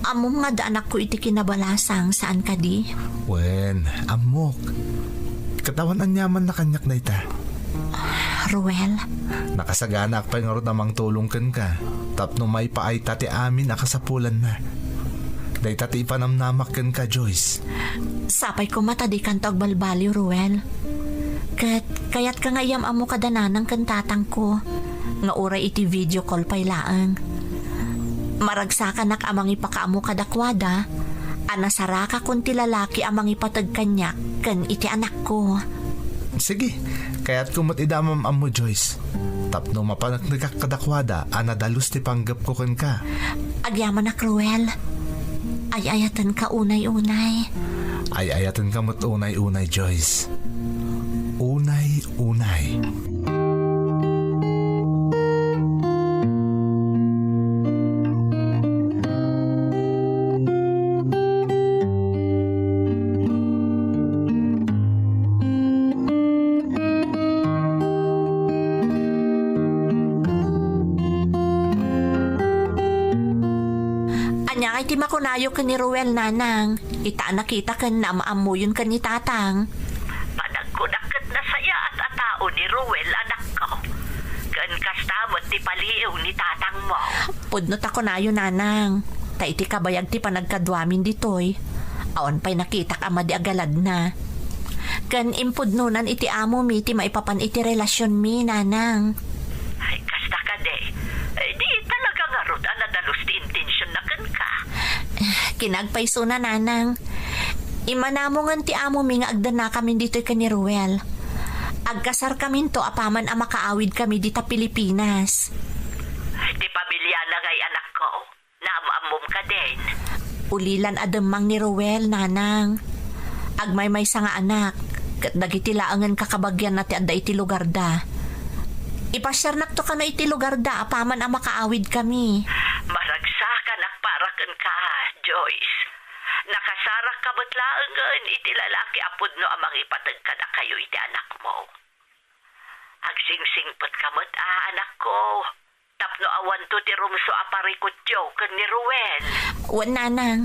Ammom nga adda anakko iti kinabalasang, saan kadi? Wen, ammok. Ket awan aniamanna kaniak dayta. Ruel. Nakasaganaak pay ngarud a mangtulong kenka tapno maipaayta ti amin a kasapulanna. Dayta ti ipanamnamak kenka, Joyce. Sapay koma ta dikanto agbalbaliw, Ruel. Ket kayatka nga iyam-ammo kada nanang ken tatangko, nga uray iti video call pay laeng. Maragsakanak a mangipakaammo kadakuada a nasarakakon ti lalaki a mangipateg kaniak ken iti anakko. Sige, kayatko met idi am-ammo, Joyce. Tapno mapaneknekak kadakuada a nadalus ti panggepko kenka. Agyamanak, Ruel. Ay-ayatenka unay-unay. Ay-ayatenka met unay-unay, Joyce. Unay-unay. Ania ngay ti makunayo ken ni Ruel, nanang? Ita a nakita ken naam-ammoyon ken ni tatang. Panagkunak ket nasayaat a tao ni Ruel, anakko. Ken kasta met ti paliew ni tatangmo. Pudno ta kunayo, nanang, ta iti kabayag ti panagkaduamin ditoy, awan pay nakitak a madi a galadna. Ken impudnonan iti amomi ti maipapan iti relasionmi, nanang. Ay, kasta kadi. Ay, di talaga ngarud a nadalus ti intensionna kenka. Kinaagpaysona, nanang. Immanamong ti amomi nga agdanakamin ditoy ken ni Ruel. Agkasarkaminto apaman a makaawidkami dita Pilipinas. Ti pamiliana ngay, anakko, naam-ammom kadin? Ulilan a demmang ni Ruel, nanang. Agmaymaysa nga anak, ket dagiti laengen kakabagianna ti adda iti lugarda. Ipasiarnakto kano iti lugarda apaman a makaawidkami. Maragsakanak para kenka, Joyce. Nakasarakka met laengen iti lalaki a pudno a mangipateg kadakayo iti anakmo. Agsingsingpetka met a, anakko, tapno awanto ti rumsua parikutyo ken ni Ruel. Wen, nanang.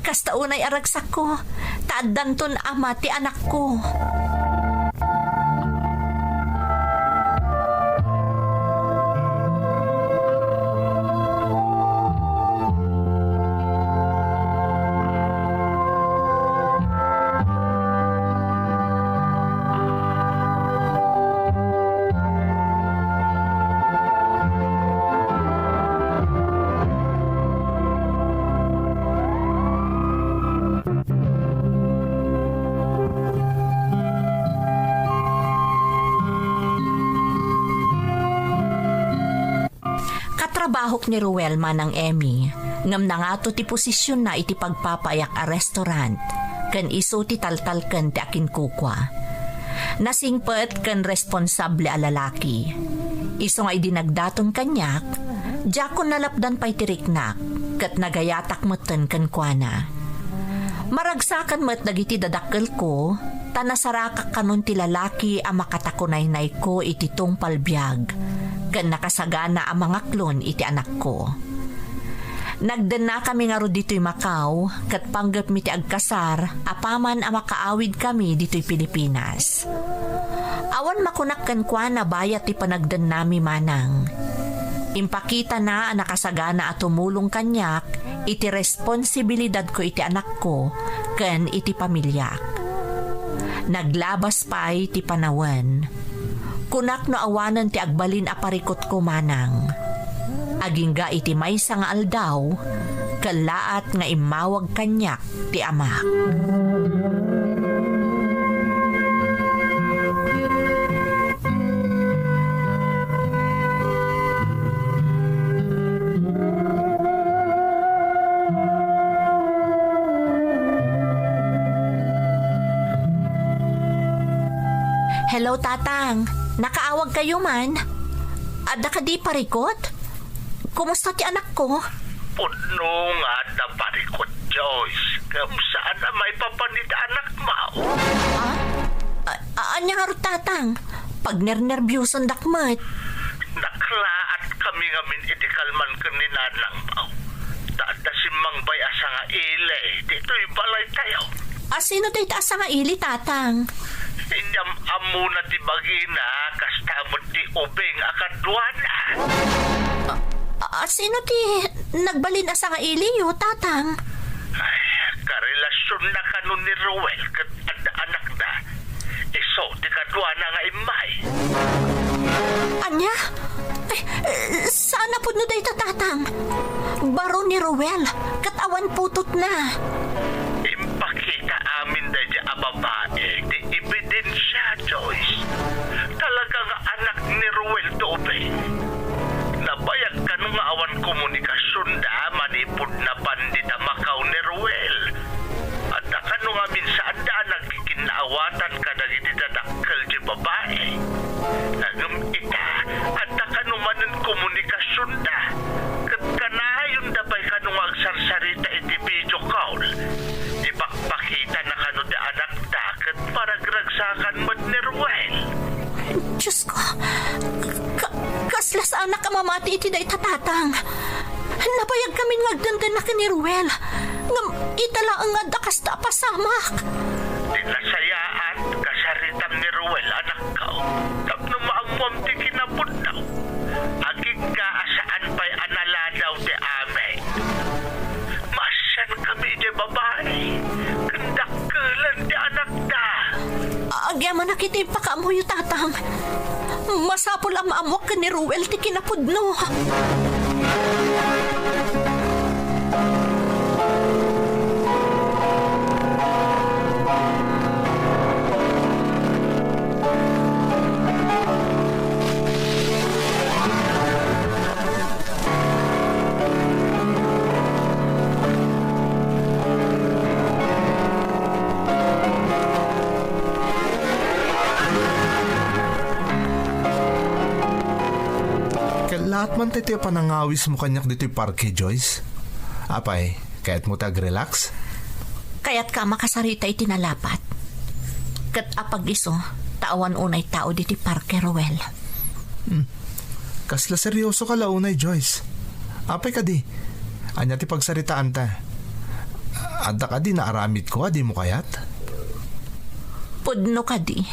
Kasta unay a ragsakko, ta addanton ama ti anakko. Katrabahok ni Ruel, Manang Emmy. Ngem nangato ti posisionna iti pagpapayak a restaurant, ken isu ti taltalken ti akinkukua. Nasingpet ken responsable a lalaki. Isu nga idi nagdaton kaniak, diakon nalapdan pay ti riknak, ket nagayatak metten kenkuana. Maragsakan met dagiti dadakkelko, ta nasarakak kanon ti lalaki a makatakunaynayko iti tungpal biag, ken nakasagana a mangaklon iti anakko. Nagdennakami ngarud ditoy Macau, ket panggepmi ti agkasar apaman a makaawidkami ditoy Pilipinas. Awan makunak kenkuana bayat ti panagdennami manang. Impakitana a nakasagana a tumulong kaniak iti responsibilidadko iti anakko ken iti pamiliak. Naglabas pay ti panawen. Kunak no awanen ti agbalin a parikutko manang. Agingga iti maysa nga aldaw, kellaat nga immawag kaniak ti amak. Hello, Tatang. Nakaawag kayo man? Adda kadi parikot? Kumusta ti anakko? Pudno nga adda parikot, Joyce. Ngem saan a maipapan iti anakmo. Ah? A-, a-, ania ngarud, Tatang? Pagnernerbiosondak met. Naklaat kami ngamin idi kalman ken ni nanangmo. Ta adda simmangbay a sangaili ditoy balaytayo. A sino dayta a sangaili, Tatang? Inyam-ammona ti bagina, kasta met ti ubing a kaduana. A, a, sino ti nagbalin a sangailiyo, Tatang? Ay, karelasionna kano ni Ruel ket adda anakda. Isu ti kaduana nga immay. Ania? Ay, eh, saan a pudno dayta, Tatang? Baro ni Ruel, ket awan putotna. Impakita amin daydi a babai ti ebidensia, Joyce. Talaga nga anak ni Ruel ti ubing. Nabayag kano nga awan komunikasionda manipud napan dita Macau ni Ruel? Adda kano ngamin saanda a nagkikinnaawatan kadagiti dadakkel ti babai? Ngem ita, adda kano manen komunikasionda, ket kanayonda pay kano nga agsarsarita iti video call. Ipakpakitana kano ti anakda ket maragragsakan met ni Ruel. Diosko, ka-, kasla saanak a mamati iti dayta, Tatang. Nabayagkamin nga agdendennaka ni Ruel. Ngem ita laeng nga adda kasta a pasamak. Ti nasayaat, kasaritam ni Ruel, anakko, tapno maammoam ti kinapudno. Agingga a saan pay a naladaw ti amin. Maasian kami idiay babai, ken dakkelan ti anakda. Agyamanak iti impakaammoyo, Tatang. Masapul a maammoak ken ni Ruel ti kinapudno. Kellaat man tayo ti panangawismo kaniak ditoy parke, Joyce. Apay, kayatmo ti agrelax? Kayatka a makasarita iti nalapat. Ket apag-isu, ta awan unay tao ditoy parke, Ruel. Hmm. Kasla seryosoka la unay, Joyce. Apay kadi? Ania ti pagsaritaanta? Adda kadi naaramidko a dimo kayat? Pudno kadi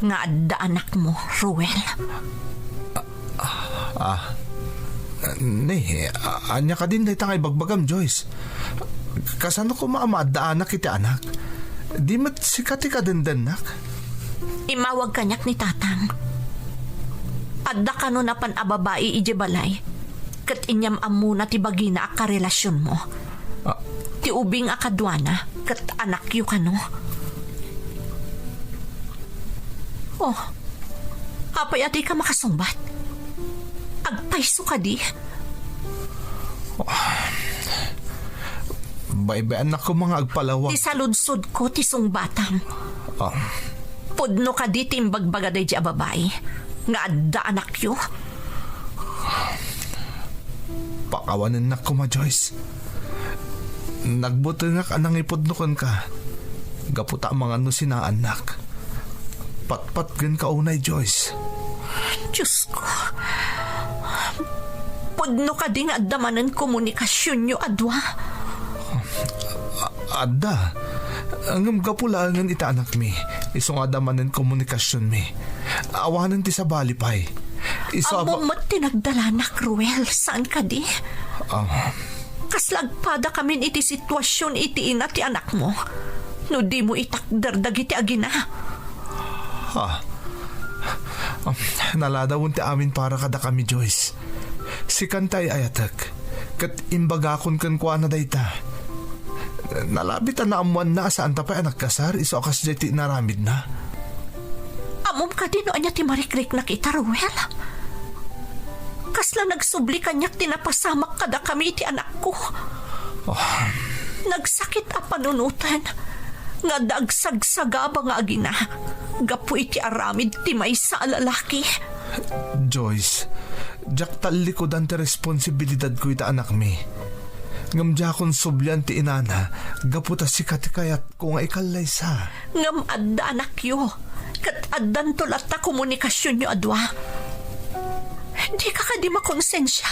nga adda anakmo, Ruel? Ah, ne, a-, ania kadin dayta nga ibagbagam, Joyce? Kasano koma a maaddaanak iti anak? Di met sika ti kadendennak? Immawag kaniak ni Tatang. Adda kano napan a babai idiay balay, ket inyam-ammona ti bagina a karelasionmo. Ah. Ti ubing a kaduana ket anakyo kano. Oh, apay a dika makasungbat? Agpayso kadi? Oh, Baybay-annak koma nga agpalawag. Ti saludsodko ti sungbatam. Ah. Pudno kadi ti imbagbaga daydi a babai nga adda anakyo? Pakawanennak koma, Joyce. Nagbutengak a nangipudno kenka gapu ta amangan no sinaannak. Patpatgenka unay, Joyce. Diosko, pudno kadi nga adda manen komunikasionyo a dua? A-, adda. Ngem gapu laengen iti anakmi, isu nga adda manen komunikasionmi. Awanen ti sabali pay. Isu a ba- Ammom met ti nagdalanak, Ruel, saan kadi? Ah. Kasla agpadakamin iti situasion iti ina ti anakmo no dimo itakder dagiti agina. Ah. Naladawen ti amin para kadakami, Joyce. Sikan ti ay-ayatek, ket imbagakon kenkuana dayta. Nalabit a naammoanna a saanta pay a nagkasar isu a kasdiay ti inaramidna. Ammom kadi no ania ti marikriknak ita, Ruel? Kasla nagsubli kaniak ti napasamak kadakami iti anakko. Oh. Nagsakit a panunoten nga adda agsagsagaba nga agina gapu iti aramid ti maysa a lalaki. Joyce, diak tallikudan ti responsibilidadko ita anakmi. Ngem diakon sublian ti inana gapu ta sika ti kayatko nga ikallaysa. Ngem adda anakyo, ket addanto latta komunikasionyo a dua. Dika kadi makonsensia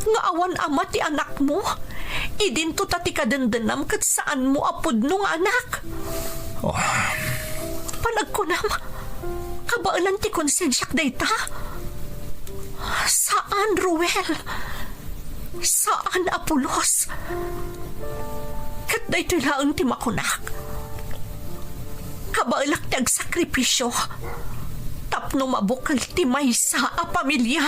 nga awan ama ti anakmo? Idinto ta ti kadendennam ket saanmo a pudno nga anak. Oh. Panagkunam, kabaelan ti konsensiak dayta? Saan, Ruel. Saan a pulos. Ket daytoy laeng ti makunak. Kabaelak ti agsakripisio tapno mabukel ti maysa a pamilia.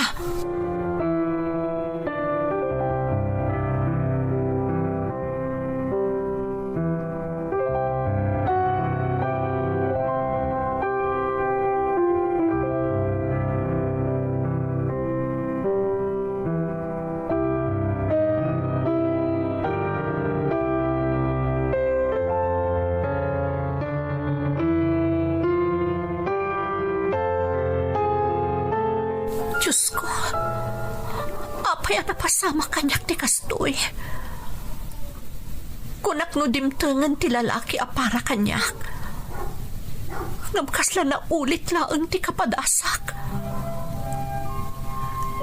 Diosko, apay a napasamak kaniak ti kastoy? Kunak no dimtengen ti lalaki a para kaniak. Ngem kasla naulit laeng ti kapadasak.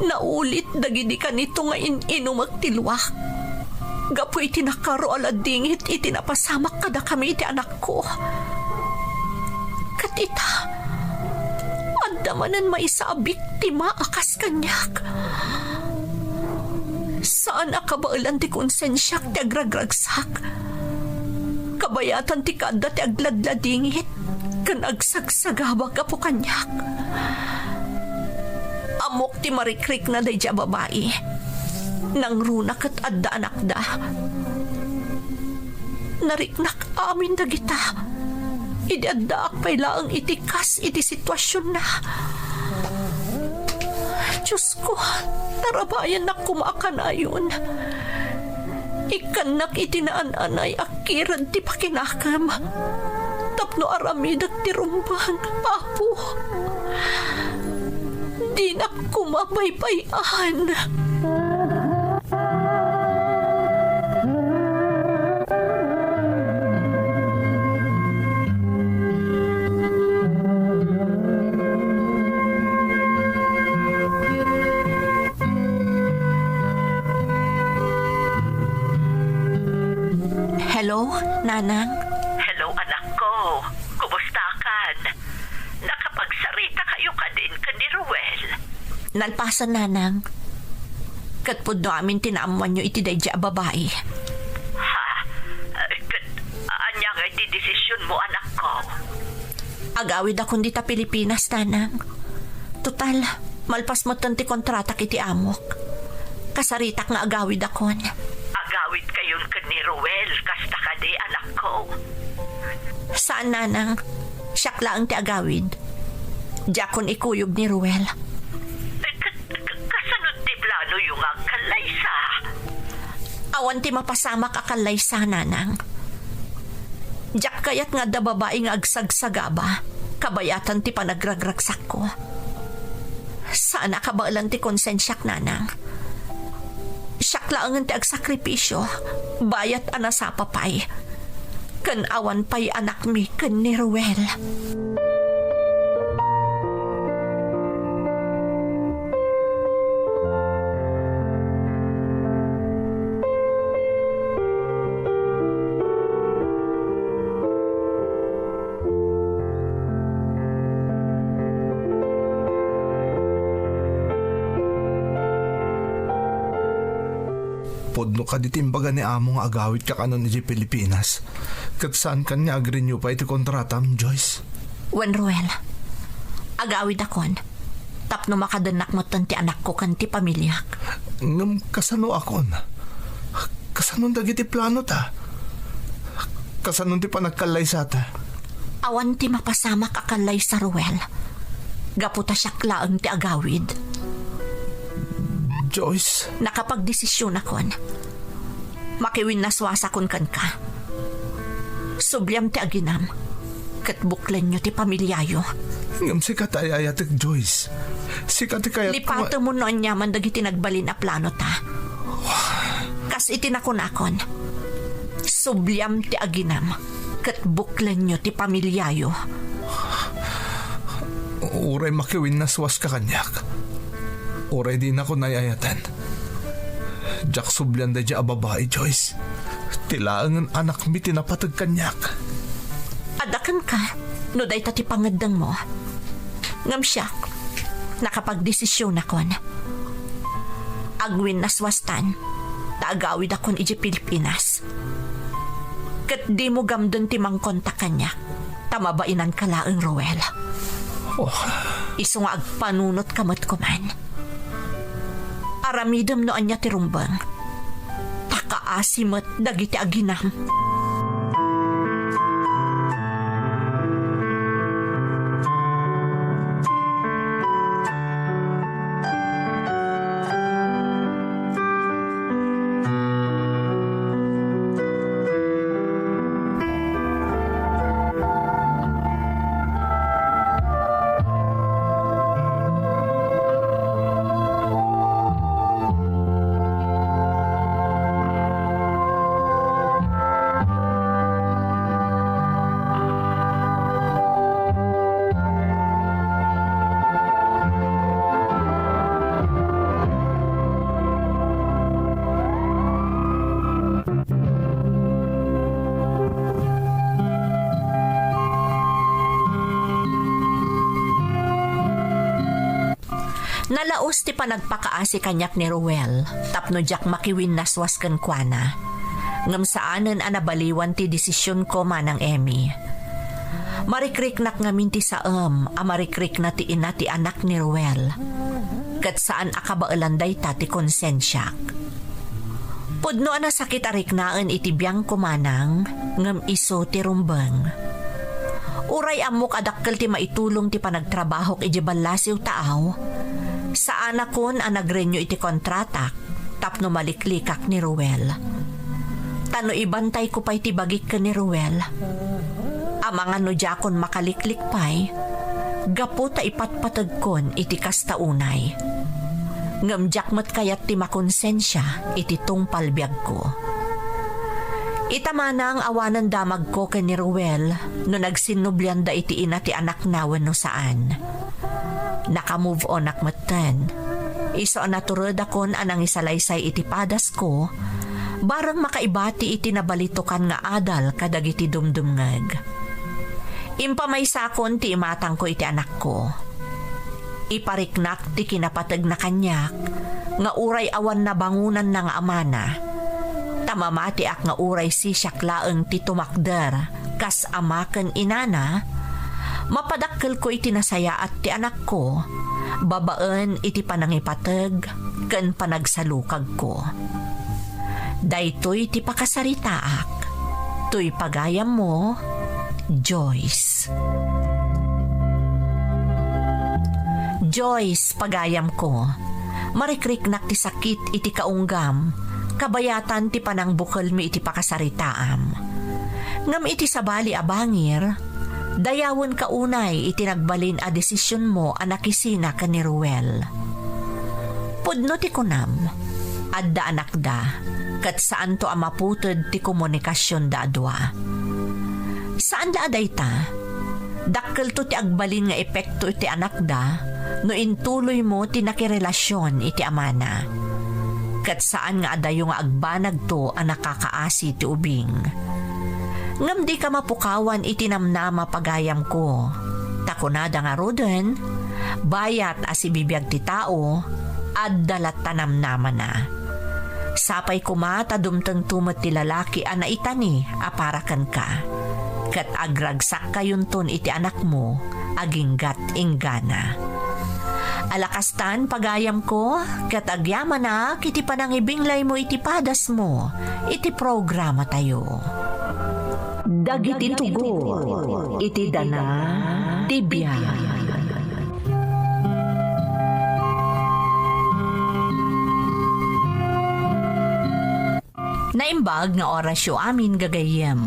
Naulit dagidi kanito nga in-inumek ti luak gapu iti nakaro a ladingit iti napasamak kadakami iti anakko. Ket ita, adda manen maysa a biktima a kas kaniak. Saan a kabaelan ti konsensiak ti agragragsak. Kabayatan ti kaadda ti agladladingit ken agsagsagaba gapu kaniak. Ammok ti marikrikna daydi a babai. Nangruna ket adda anakda. Nariknak amin dagita idi addaak pay laeng iti kas iti situasionna. Diosko, tarabayannak koma a kanayon. Ikkannak iti naan-anay a kired ti pakinakem tapno aramidek ti rumbeng, Apo. Dinak koma baybay-an. Hello, Nanang? Hello, anak ko. Kumusta kan? Nakapagsarita kayo kadin ken ni Ruel? Nalpasan, Nanang. Ket pudno amin ti naammoanyo iti daydi a babai. Ha? Eh, ket ania ngay ti desisionmo, anak ko? Agawidakon dita Pilipinas, Nanang. Total, malpas metten ti kontratak iti amok. Kasaritak nga agawidakon. Agawid kayon ken ni Ruel, kasta kadi, anak ko? Saan, Nanang. Siak laeng ti agawid. Diakon ikuyog ni Ruel. Eh, ka-, ka-, kasano ti planoyo nga agkallaysa? Awan ti mapasamak a kallaysa, nanang. Diak kayat nga adda babai nga agsagsagaba kabayatan ti panagragragsakko. Saan a kabaelan ti konsensiak, nanang. Siak laengen ti agsakripisio, bayat a nasapa pay. Ken awan pay anakmi ken ni Ruel. Pudno kadi ti imbaga ni Amo nga agawidka kanon idiay Pilipinas? Ket saan kaniak nga agrenew pay ti kontratam, Joyce? Wen, Ruel, agawidakon tapno makadennak metten ti anakko ken ti pamiliak. Ngem kasanoakon? Kasanon dagiti planota? Kasanon ti panagkallaysata? Awan ti mapasamak a kallaysa, Ruel. Gapu ta siak laeng ti agawid. Joyce. Nakapagdesisionakon. Makiwinnaswasakon kenka. Subliam ti aginam, ket buklenyo ti pamiliayo. Ngem sika ti ay-ayatek, Joyce. Sika ti kayatko nga... Lipatem no aniaman dagiti nagbalin a planota. Kas iti nakunakon, subliam ti aginam, ket buklenyo ti pamiliayo. Uray makiwinnaswaska kaniak, uray dinakon ay-ayaten, diak sublian daydiay a babai, Joyce. Ti laengen anakmi ti napateg kaniak. Adda kenka, no dayta ti pangeddengmo. Ngem siak, nakapagdesisionakon. Agwinnaswastan, ta agawidakon idiay Pilipinas. Ket dimo gamden ti mangkontak kaniak, ta mabainanka laeng, Roel. Oh. Isu nga agpanunotka met koman. Aramidem no ania ti rumbeng, ta kaasi met dagiti aginam. Nalaus ti panagpakaasi kaniak ni Roel tapno diak makiwinnaswas kenkuana. Ngem saanen a nabaliwan ti desisionko, Manang Emmy. Marikriknak ngamin ti saem a marikrikna ti ina ti anak ni Roel. Ket saan a kabaelan dayta ti konsensiak. Pudno a nasakit a riknaen iti biangko, Manang, ngem isu ti rumbeng. Uray ammok a dakkel ti maitulong ti panagtrabahok idiay ballasiw taaw, saanakon a nagrenew iti kontratak tapno maliklikak ni Roel. Ta no ibantayko pay ti bagik ken ni Roel, amangan no diakon makaliklik pay, gapu ta ipatpategkon iti kasta unay. Ngem diak met kayat ti makonsensia iti tungpal biagko. Ita, Manang, awanen damagko ken ni Roel no nagsinnublianda iti ina ti anakna wenno saan. Naka-move on-ak metten. Isu a naturedakon a nangisalaysay iti padasko, bareng makaibati iti nabalitokan nga adal kadagiti dumdumngeg. Impamaysakon ti imatangko iti anakko. Ipariknak ti kinapategna kaniak nga uray awan nabangonanna nga amana, ta mamatiak nga uray sisiak laeng ti tumakder kas ama ken inana, mapadakkelko iti nasayaat ti anakko babaen iti panangipateg ken panagsalukagko. Daytoy ti pakasaritaak. Toy pagayammo, Joyce. Joyce, pagayamko, marikriknak ti sakit iti kaunggam, kabayatan ti panangbukelmi iti pakasaritaam. Ngem iti sabali a bangir, dayawenka unay iti nagbalin a desisionmo a nakisina ken ni Ruel. Pudno ti kunam, adda anakda, ket saanto a maputed ti komunikasionda a dua. Saan la a dayta, dakkelto ti agbalin nga epekto iti anakda no intuloymo ti nakirelasion iti amana. Ket saan nga adayo nga agbanagto a nakakaasi ti ubing. Ngem dika mapukawan iti namnama, pagayamko, ta kunada ngaruden, bayat a sibibiag ti tao, adda latta namnamana. Sapay koma ta dumtengto met ti lalaki a naitani a para kenka, ket agragsakkayonton iti anakmo aginggat inggana. Ala kastan, pagayamko, ket agyamanak iti panangibinglaymo iti padasmo iti programatayo. Dagiti tugot iti dana ti biag. Naimbag nga orasyo amin, gagayyem.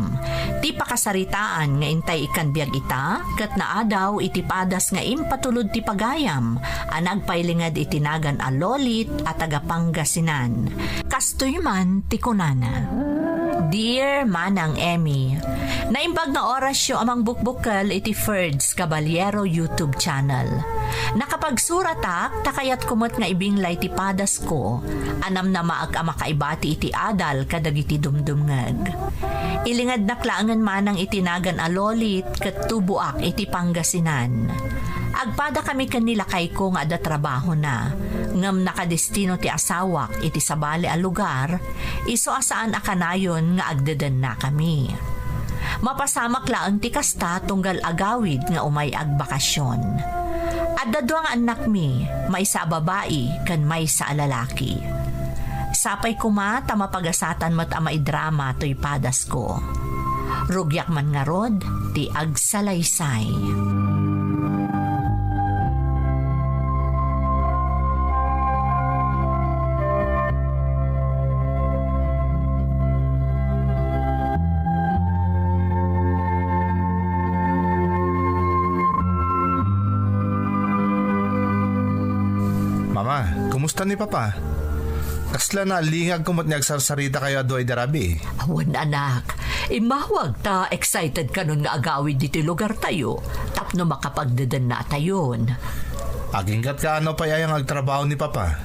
Ti pakasaritaan nga intay ikkan biag ita, ket naadaw iti padas nga impatulod ti pagayam a nagpailinged iti nagan a Lolit a taga Pangasinan. Kastoy man ti kunana. Dear Manang Emmy, naimbag nga orasyo a mangbukbukkel iti Ferds Caballero YouTube channel. Nakapagsuratak ta kayatko met nga ibinglay ti padasko a namnamaak a makaibati iti adal kadagiti dumdumngeg. Ilingednak laengen manang iti nagan a Lolit ket tuboak iti Pangasinan. Agpadakami ken ni lakayko nga adda trabahona, ngem nakadestino ti asawak iti sabali a lugar, isu a saan a kanayon nga agdedennakami. Mapasamak laeng ti kasta tunggal agawid nga umay agbakasyon. Adda dua nga annakmi, maysa a babai ken maysa a lalaki. Sapay koma ta mapagasatan met a maidrama toy padasko. Rugiak man ngarud ti agsalaysay. Mama, kumusta ni Papa? Kasla naalingag ko met nga agsarsarita kayo a dua idi rabii. Wen, anak. Immawag ta excited kanon nga agawid ditoy lugartayo tapno makapagdedennatayon. Aginggat kaano pay aya nga agtrabaho ni Papa?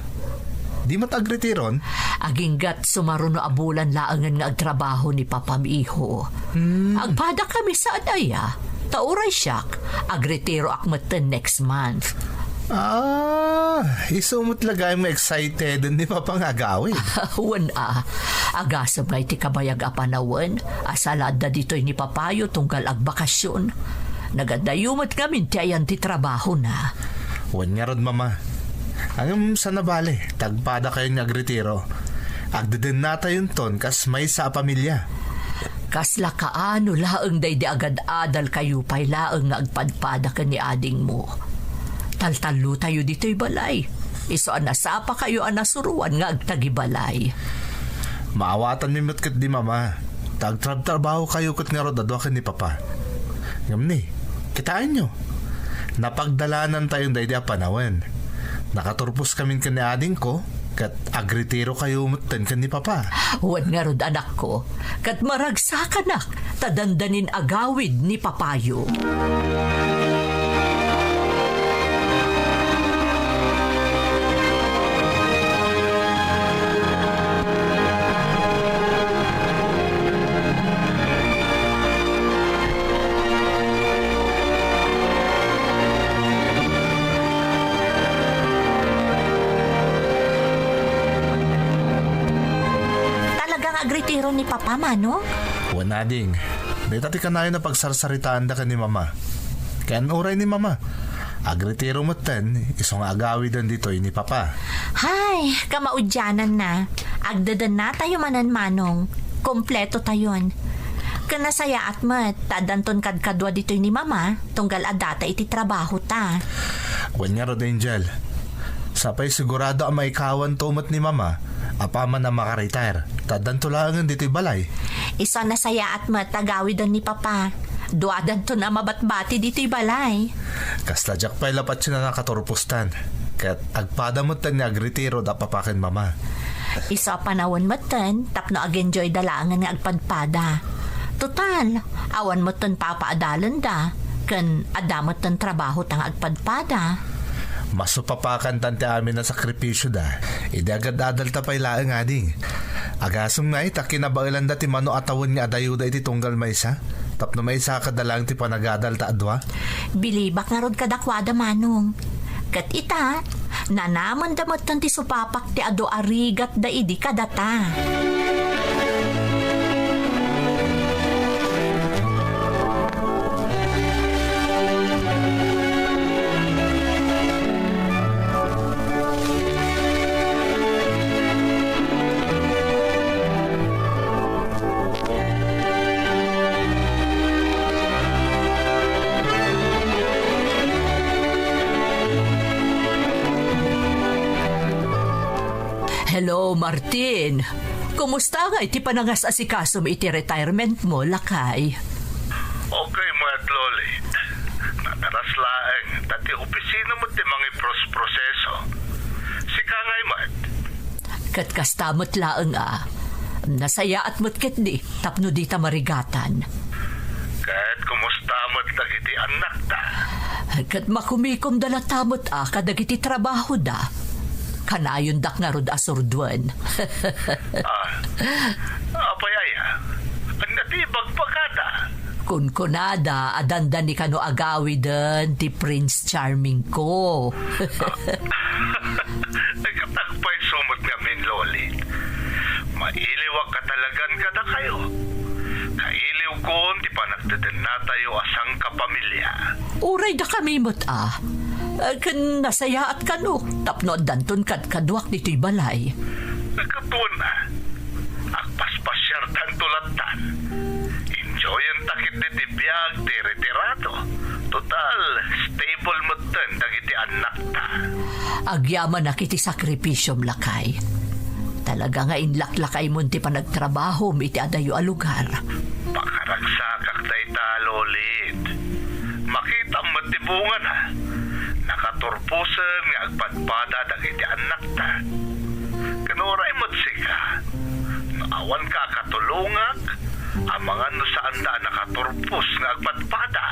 Di met agretiron? Aginggat sumaruno a bulan laengen nga agtrabaho ni Papa, miho. Hmm. Agpadakami saan aya. Ta uray siak, agretiroak metten next month. Ah, isu met la gaym nga excited ni Papa nga agawid. Wen a, agasem nga iti kabayag a panawen, a sala adda ditoy ni Papayo tunggal agbakasyon. Nagadayo met ngamin ti ayan ti trabahona. Wen ngarud, Mama. Ngem saan a bale, ta agpadakayon nga agretiro. Agdedennatayonton kas maysa a pamilia. Kasla kaano laeng daydi agad-adalkayo pay laeng nga agpadpada ken ni adingmo. Taltallotayo ditoy balay. Isu a nasapakayo a nasuroan nga agtagibalay. Maawatanmi met ketdi, Mama, ta agtrabtrabahokayo ket ngarud a dua ken ni Papa. Ngem ni, kitaenyo, napagdalanantayon daydi a panawen. Nakaturposkamin ken ni adingko, ket agretirokayo metten ken ni Papa. Wen ngarud, anakko, ket maragsakanak ta dandanin agawid ni Papayo. Talaga nga agretiro ni Papa, Manong? Wen, ading. Dayta ti kanayon a pagsarsaritaanda ken ni Mama. Ken uray ni Mama, agretiro metten, isu nga agawiden ditoy ni Papa. Hay, kamaudiananna. Agdedennatayo manen, Manong. Kompletotayon. Ken nasayaat met, ta addanton kadkadua ditoy ni Mama, tunggal addata iti trabahota. Wen ngarud, Angel. Sapay sigurado a maikawanto met ni Mama, Apaman a makaretire, ta addanto laengen ditoy balay. Isu a nasayaat met ta agawiden ni Papa. Duadanton a mabatbati ditoy balay. Kasla diak pay la patien a nakaturpostan. Ket agpada metten nga agretiro da Papa ken Mama. Isu a panawen metten tapno agenjoyda laengen nga agpadpada. Total, awan metten papaadalenda, ken adda metten trabahoda nga agpadpada. Masupapakantan ti amin a sakripisioda, idi agad-adalta pay laeng, adi. Agasem ngay ta kinabaelanda ti mano a tawen nga adayoda iti tunggal maysa, tapno maisakada laeng ti panagadalta a dua. Bilibak ngarud kadakuada, Manong. Ket ita, nanamenda metten ti supapak ti adu a rigatda idi kadata. Hello, Martin. Kumusta ngay ti panangas-asikasom iti retirement mo, lakay? Okay met, Lolit. Nadaras laeng, ta ti opisina met ti mangiprosproseso. Sika ngay met? Ket kasta met laeng a. Nasayaat met ketdi tapno dita marigatan. Ket kumusta met dagiti annakta? Ket makumikomda latta met a kadagiti trabahoda. Kanayondak ngarud a surduen. Ah, apay aya? Ania ti ibagbagada? Kunkunada a dandani kano agawiden ti Prince Charming ko. Ket agpayso met ngamin, Lolit. Mailiwak a talagan kadakayo. Kailiwkon ti panagdedennatayo a sangkapamilya. Uray dakami met a. Ken nasayaat kano tapno addanton kadkaduak ditoy balay. Ket wen a, agpaspasiartanto lattan. Enjoyenta ketdi ti biag ti retirado. Total, stable metten dagiti annakta. Agyamanak iti sakripisiom, lakay. Talaga nga inlaklakaymon ti panagtrabahom iti adayo a lugar. Pakaragsakak dayta, Lolit. Makitam met ti bungana. Nakaturposen nga agpadpada dagiti annakta. Ken uray met sika, no awanka a katulongak, amangan no saanda a nakaturpos nga agpadpada.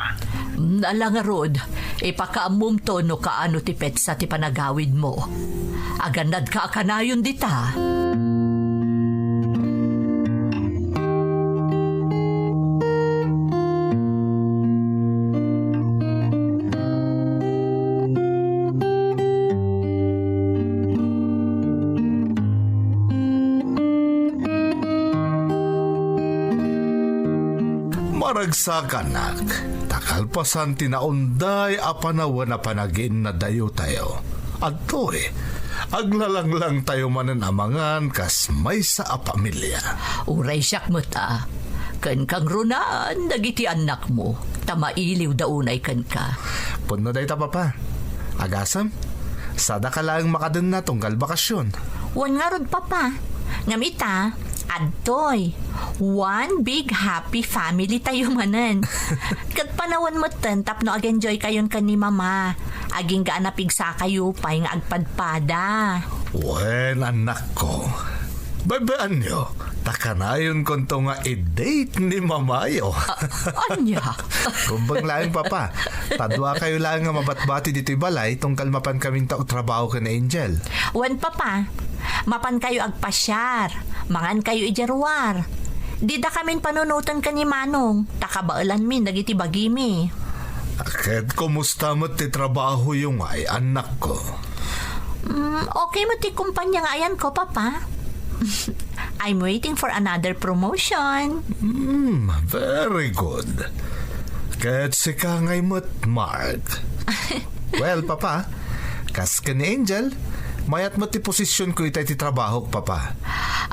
Mm, ala ngarud, ipakaammomto no kaano ti petsa ti panagawidmo. Agannadka a kanayon dita. Maragsakanak, ta kalpasan ti naunday a panawen a panagiinnadayotayo, adtoy, aglalanglangtayo manen a mangan kas maysa a pamilya. Uray siak met a, ken kangrunaan dagiti annakmo, ta mailiwda unay kenka. Pudno dayta, Papa. Agasem, sadaka laeng makadenna tunggal bakasyon. Wen ngarud, Papa. Ngem ita, adtoy. One big happy family tayo manen. Ket panawen metten tapno agenjoykayon ken ni Mama. Agingga a napigsakayo pay nga agpadpada. Wen, annakko. Baybay-anyo, ta kanayonkonto nga i-date ni Mamayo. A-, ania? Kumbeng laeng, Papa. Ta duakayo laeng nga mabatbati ditoy balay tunggal mapankaminto agtrabaho ken Angel. Wen, Papa. Mapankayo agpasiar. Mangankayo idiay ruar. Didakamin panunoten ken ni Manong, ta kabaelanmin dagiti bagimi. Ket kumusta met ti trabahoyo ngay, annakko? Mm, okay met ti kumpanya nga ayanko, Papa. I'm waiting for another promotion. Hmm, very good. Ket sika ngay met, Mark. Well, Papa, kas ken ni Angel, mayat met ti posisionko ita iti trabahok, Papa.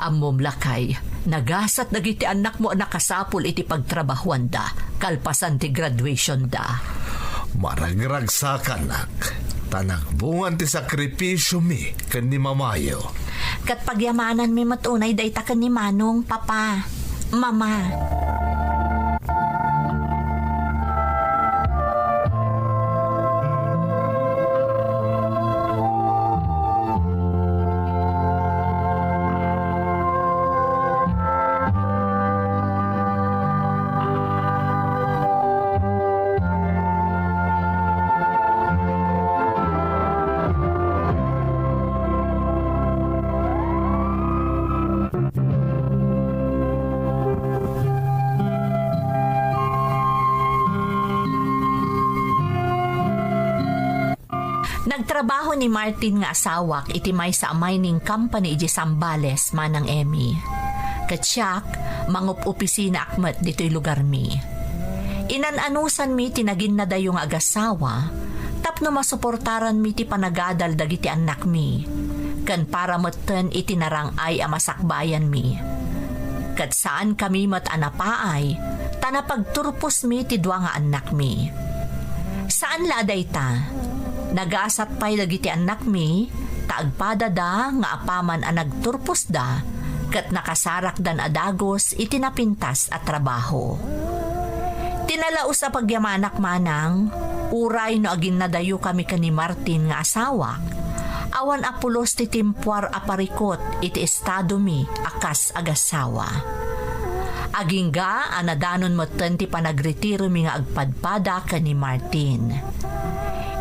Ammom, lakay, nagasat dagiti annakmo a nakasapul iti pagtrabahuanda kalpasan ti graduationda. Maragragsakanak. Ta nagbungan ti sakrifisiomi ken ni Mamayo. Ket pagyamananmi met unay dayta ken ni Manong, Papa, Mama. Nagtrabaho ni Martin nga asawak iti maysa a mining company idiay Zambales, Manang Emmy. Ket siak, mangup-opisinaak met ditoy lugarmi. Inan-anusanmi ti naginnadayo nga agasawa tapno masuportaranmi ti panagadal dagiti annakmi, ken para metten iti narang-ay a masakbayanmi. Ket saankami met a napaay, ta napagturposmi ti dua nga annakmi. Saan la a dayta, nagasat pay dagiti annakmi, ta agpadada nga apaman a nagturposda, ket nakasarakdan a dagus iti napintas a trabaho. Ti nalaus a pagyamanak, Manang, uray no aginnadayokami ken ni Martin nga asawak, awan a pulos ti timpuar a parikut iti estadomi a kas agasawa. Agingga a nadanon metten ti panagretiromi nga agpadpada ken ni Martin.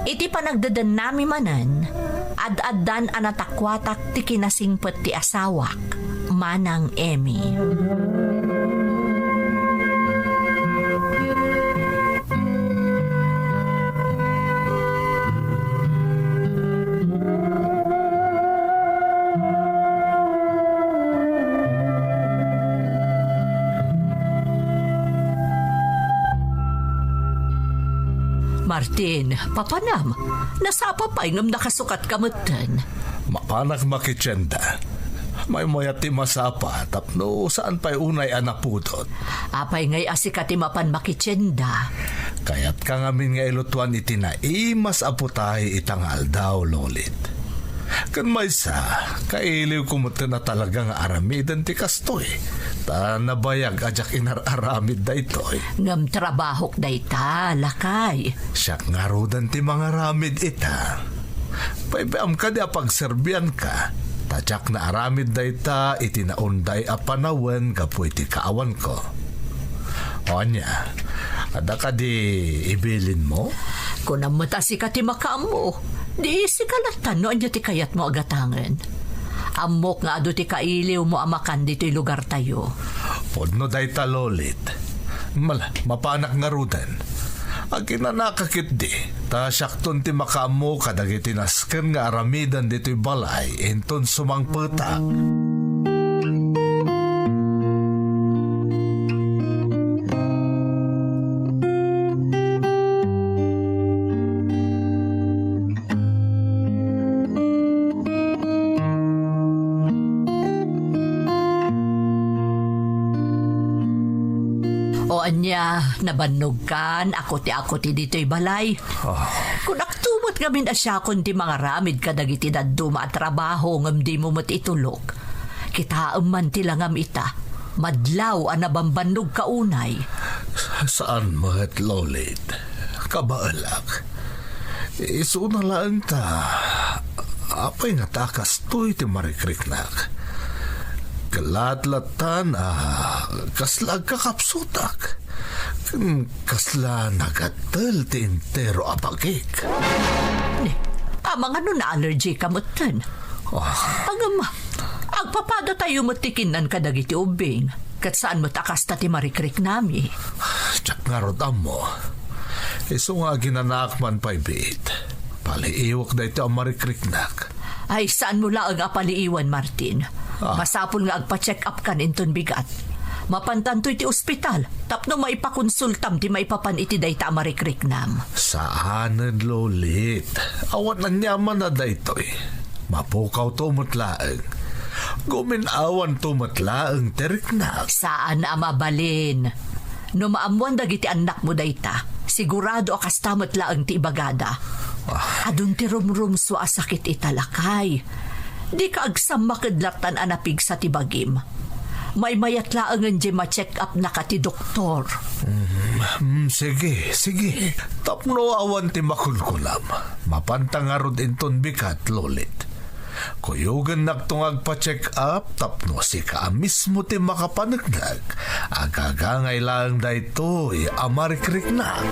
Iti panagdedennami manen, ad-addan a natakuatak ti kinasingpet ti asawak, Manang Emmy. Martin, papanam, nasapa pay ngem nakasukatka metten. Mapanak makitienda. Maymayat ti masapa tapno saan pay unay a napudot. Apay ngay a sika ti mapan makitienda? Kayatka ngamin nga ilutoan iti naimas a putay ita nga aldaw, Lolit. Ken maysa, kailiwko metten a talaga nga aramiden ti kastoy, ta nabayag a diak inar-aramid daytoy. Ngem trabahok dayta, lakay. Siak ngaruden ti mangaramid ita. Paypayaam kadi a pagserbianka, ta diak naaramid dayta iti naunday a panawen gapu iti kaawanko. O ania, adda kadi ibilinmo? Kunam met a sika ti makaammo. Di sika latta no ania ti kayatmo a gatangen. Ammok nga adu ti kailiwmo a makan ditoy lugartayo. Pudno dayta, Lolit. Mal-, mapanak ngaruden. Aginanaka ketdi, ta siakton ti makaammo kadagiti nasken nga aramiden ditoy balay inton sumangpetak. O ania, nabannogkan a kuti-kuti ditoy balay? Ah. Kunakto met ngamin a siakon ti mangaramid kadagiti dadduma a trabaho ngem dimo met itulok. Kitaem man ti langam ita. Madlaw a nabambannogka unay. Saan met, Lolit. Kabaelak. Isuna laeng ta, apay ngata a kastoy ti marikriknak? Ket laat-latta a kasla agkakapsutak, ken kasla nagattel ti entero a bagik. Ni, amangan no na-allergy ka metten. Ah. Ngem, agpapadatayo met ti kinnan kadagiti ubbing, ket saan met a kasta ti marikriknami. Diak ngarud ammo. Isu nga aginanaak man pay biit, paliiwek daytoy a marikriknak. Ay, saanmo laeng a paliiwen, Martin. Ah. Masapul nga agpa-check up kan inton bigat. Mapantanto iti ospital tapno maipakonsultam ti maipapan iti dayta a marikriknam. Saanen, Lolit. Awan aniaman a daytoy. Mapukawto met laeng. Gumin-awanto met laeng ti riknak. Saan a mabalin. No maammoan dagiti annakmo dayta, sigurado a kasta met laeng ti ibagada. Adun ti rumrumsua a sakit ita, lakay. Dika agsammaked lattan a napigsa ti bagim. Maymayat laengen diay ma-check-upnaka ti doktor. Mm, mm, sige, sige. Tapno awan ti makulkulam. Mapanta ngarud inton bigat, Lolit. Kuyogennakto nga agpa-check-up tapno sika a mismo ti makapaneknek. Agagangay laeng daytoy a marikriknak.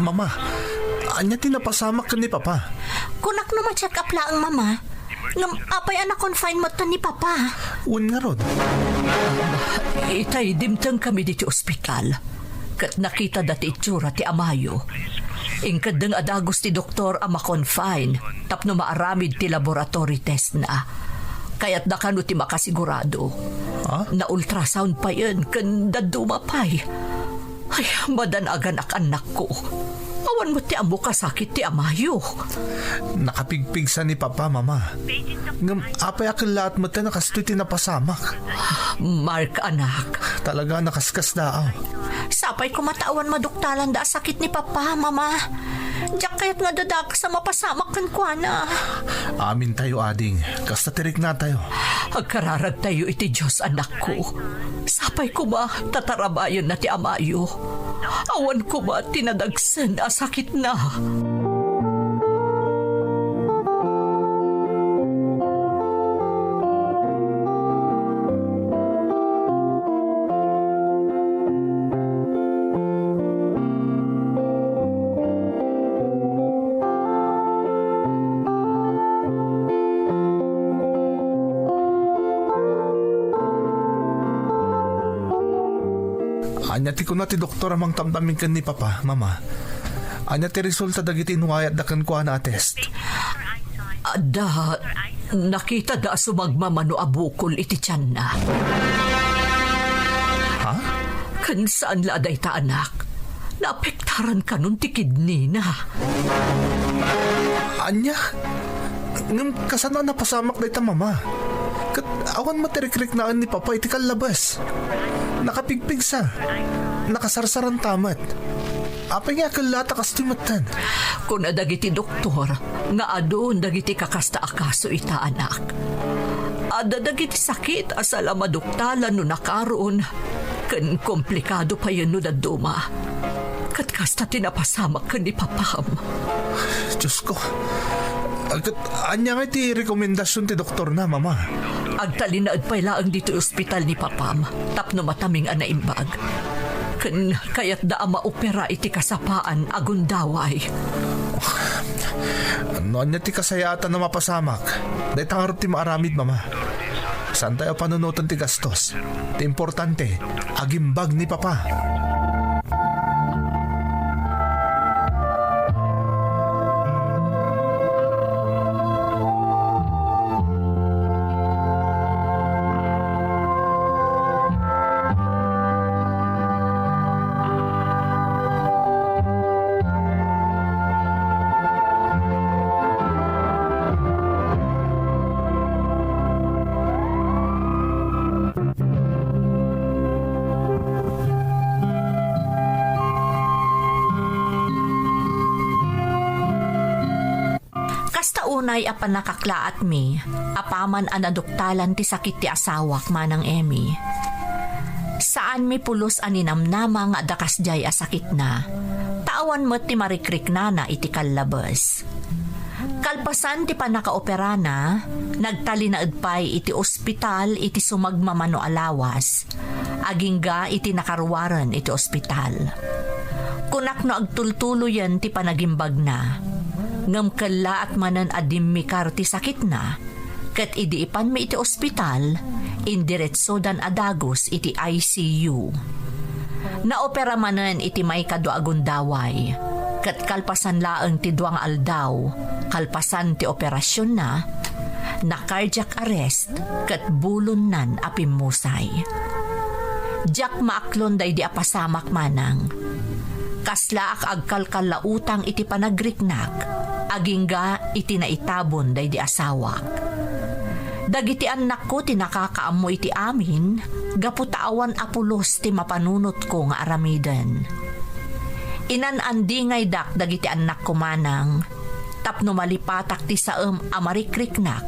Mama, ania ti napasamak ken ni Papa? Kunak no ma-check up laeng, Mama. Ngem apay a na-confine metten ni Papa? Wen ngarud. Itay, dimtengkami ditoy ospital. Ket nakitada ti itsura ti amayo. Inkeddeng a dagus ti doktor a ma-confine tapno maaramid ti laboratory testna. Kayatda kano ti makasigurado. Ha? Na-ultrasound payen ken dadduma pay. Ay, madanaganak, annakko. Awan met ti ammok a sakit ti amayo. Nakapigpigsa ni Papa, Mama. Ngem apay a kellaat metten a kastoy ti napasamak? Mark, anak. Talaga a nakaskasdaaw. Sapay koma ta awan maduktalanda a sakit ni Papa, Mama. Diak kayat nga dadagus a mapasamak kenkuana. Amintayo, ading. Kasta ti riknatayo. Agkararagtayo iti Dios, annakko. Sapay koma ta tarabayenna ti amayo. Awan koma ti nadagsen a sakitna. Ania ti kuna ti doktor a mangtamtaming ken ni Papa, Mama? Ania ti resulta dagiti inuwayatda kenkuana a test? Adda, nakitada a sumagmamano a bukol iti tianna. Ha? Ken saan la a dayta, anak. Naapektaran kanon ti kidneyna. Ania? Ngem kasano a napasamak dayta, Mama? Ket awan met ti rikriknaen ni Papa iti kallabes. Nakapigpigsa. Nakasarsaranta met. Apay nga a kellaat a kastoy metten? Kuna dagiti doktor nga adun dagiti kakasta a kaso ita, anak. Adda dagiti sakit a saan a maduktalan no nakaron, ken komplikado payen no dadduma. Ket kasta ti napasamak ken ni Papam. Diosko. Ket ania ngay ti rekomendasion ti doktorna, Mama? Agtalinaed pay laeng ditoy ospital ni Papam tapno mataming a naimbag. Ken kayatda a maopera iti kasapaan a gundaway. No ania ti kasayaatan a mapasamak, dayta ngarud ti maaramid, Mama. Saantayo a panunoten ti gastos. Ti importante, agimbag ni Papa. Kasta unay a pannakaklaatmi, apaman a naduktalan ti sakit ti asawak, Manang Emmy. Saanmi pulos a ninamnama nga adda kasdiay a sakitna, ta awan met ti marikriknana iti kallabes. Kalpasan ti pannakaoperana, nagtalinaed pay iti ospital iti sumagmamano a lawas, agingga iti nakaruaren iti ospital. Kunak no agtultuloyen ti panagimbagna, ngem kellaat manen a dimmikar ti sakitna, ket idi ipanmi iti ospital, indiretsodan a dagus iti I C U. Naopera manen iti maikadua a gundaway, ket kalpasan laeng ti dua nga aldaw, kalpasan ti operasionna, na-cardiac arrest ket bulonnan a pimmusay. Diak maaklon daydi a pasamak, manang. Kaslaak agkalkallautang iti panagriknak, agingga iti naitabon daydi asawak. Dagiti annakko ti nakakaammo iti amin, gapu ta awan a pulos ti mapanunotko nga aramiden. Inan-andingaydak dagiti annakko, manang, tapno malipatak ti saem a marikriknak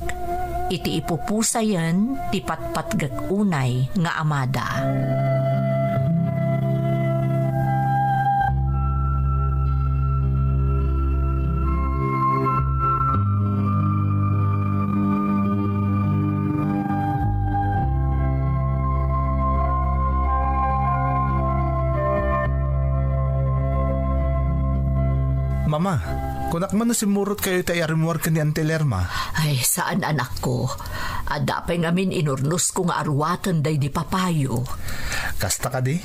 iti ipupusayen ti patpatgek unay nga amada. Mama, kunak man no simmurotkayo iti ay-arimmuar ken ni Auntie Lerma. Ay, saan, anakko. Adda pay ngamin inurnosko nga aruaten daydi papayo. Kasta kadi?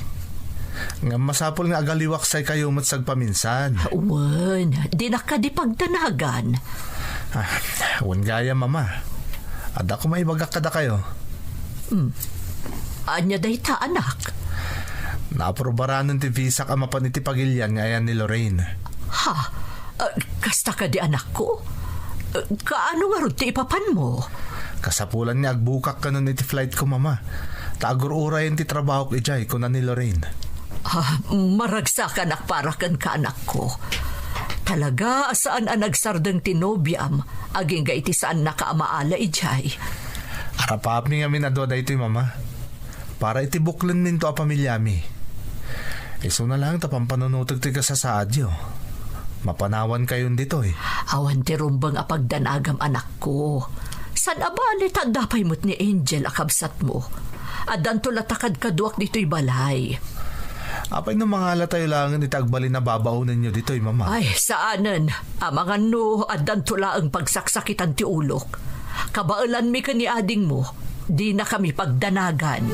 Ngem masapul nga agaliwaksaykayo met sagpaminsan. Wen, dinak kadi pagdanagan. Ah, wen gayam, Mama. Adda koma ibagak kadakayo. Hmm. Ania dayta, anak? Naaprobaranen ti visak a mapan iti pagilian nga ayan ni Lorraine. Ha? Ah, kasta kadi, anakko? Ah, kaano ngarud ti ipapanmo? Kasapulan nga agbukak kanon iti flightko, Mama. Ta agur-urayen ti trabahok idiay, kuna ni Lorraine. Ah, maragsakanak para kenka, anakko. Talaga a saan a nagsardeng ti nobiam, agingga iti saannaka a maala idiay. Arapapmi ngamin a dua daytoy, Mama. Para iti buklenminto a pamiliami. Isuna laeng ta pampanunotek ti kasasaadyo. Mapanawankayon ditoy. Awan ti rumbeng a pagdanagam, anakko. Saan a bale ta adda pay met ni Angel a kabsatmo. Addanto la ta kadkaduak ditoy balay. Apay no mangalatayo laengen iti agbalin a babaonenyo ditoy, Mama? Ay, saanen. Amangan no addanto laeng pagsaksakitan ti ulok. Kabaelanmi ken ni adingmo, dinakami pagdanagan.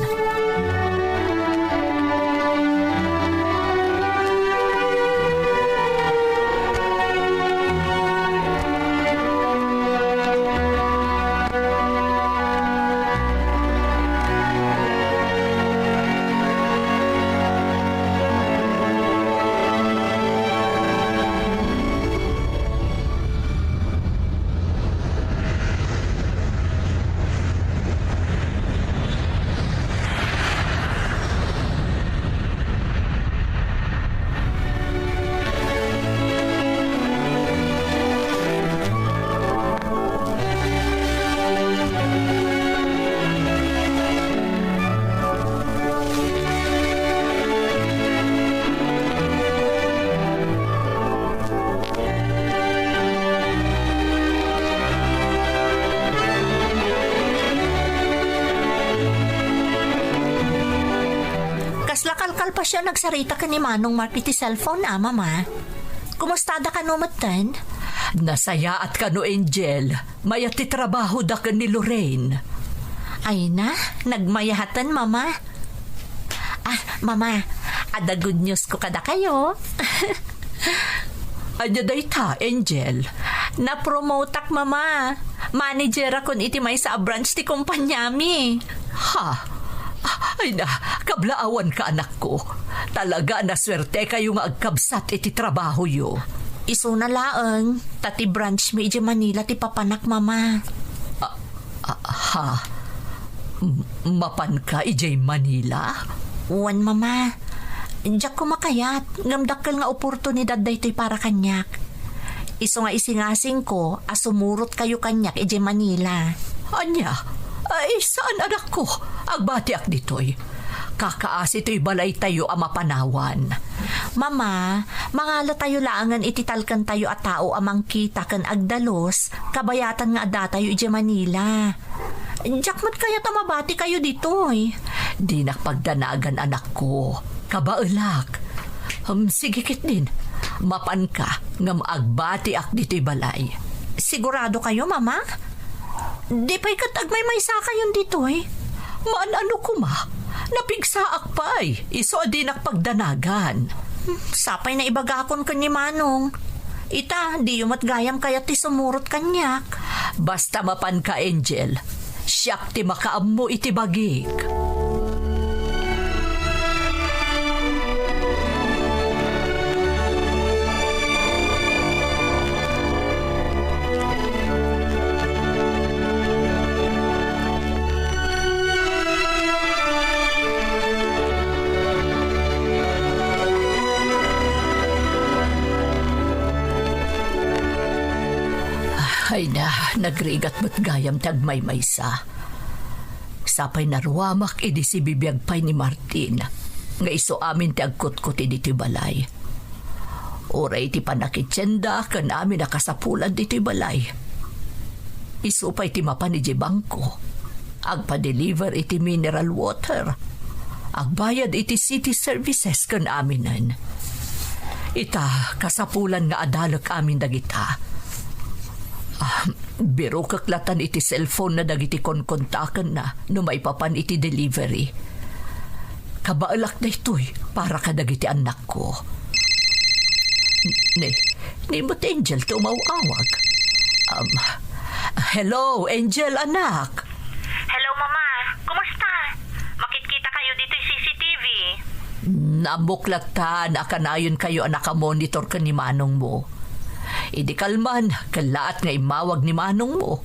Kasla kalkalpasyo a nagsarita ken ni Manong Mark iti cellphone, a, Mama. Kumustada kano metten? Nasayaat kano, Angel. Mayat ti trabahoda ken ni Lorraine. Ay na, nagmayaten, Mama. Ah, Mama, adda good news ko kadakayo. Ania dayta, Angel? Napromotak, Mama. Managerakon iti maysa a branch ti kumpaniami. Ha? Ay na, kablaawanka, anakko. Talaga a nasuertekayo nga agkabsat iti trabahoyo. Isuna laeng, ta ti branchmi idiay Manila ti papanak, Mama. Ah, ah, ha? M-, mapanka idiay Manila? Wen, Mama. Diak koma kayat, ngem dakkel nga oportunidad daytoy para kaniak. Isu nga isingasingko a sumurotkayo kaniak idiay Manila. Ania? Ay, saan, anakko. Agbatiak ditoy. Kakaasi toy balaytayo a mapanawan. Mama, mangalatayo laengen iti talkentayo a tao a mangkita ken agdalus, kabayatan nga addatayo idiay Manila. Diak met kayat a mabatikayo ditoy. Dinak pagdanagan, anakko. Kabaelak. Hmm, sige ketdin. Mapanka ngem agbatiak ditoy balay. Siguradokayo, Mama? Di pay ket agmaymaysakayon ditoy? Maan-ano koma, napigsaak pay, isu a dinak pagdanagan. Hmm, sapay naibagakon ken ni Manong. Ita, diyo met gayam kayat ti sumurot kaniak. Basta mapanka, Angel. Siak ti makaammo iti bagik. Ay na, nagrigat met gayam ti agmaymaysa. Sapay naruamak idi sibibiag pay ni Martin nga isu amin ti agkutkot idi ti balay. Uray ti pannakitienda ken amin a kasapulan ditoy balay. Isu pay ti mapan idiay bangko, agpa-deliver iti mineral water, agbayad iti city services ken aminen. Ita, kasapulan nga adalek amin dagita. Ah, birokek latan iti cellphone na dagiti konkontakenna no maipapan iti delivery. Kabaelak daytoy para kadagiti annakko. Ni, ni met Angel ti umaw-awag. Um, hello, Angel, anak. Hello, Mama. Kumusta? Makitkita kayo ditoy C C T V. Naammo latta a kanayon kayo a nakamonitor ken ni manongmo. Idi kalman, kellaat nga immawag ni manongmo.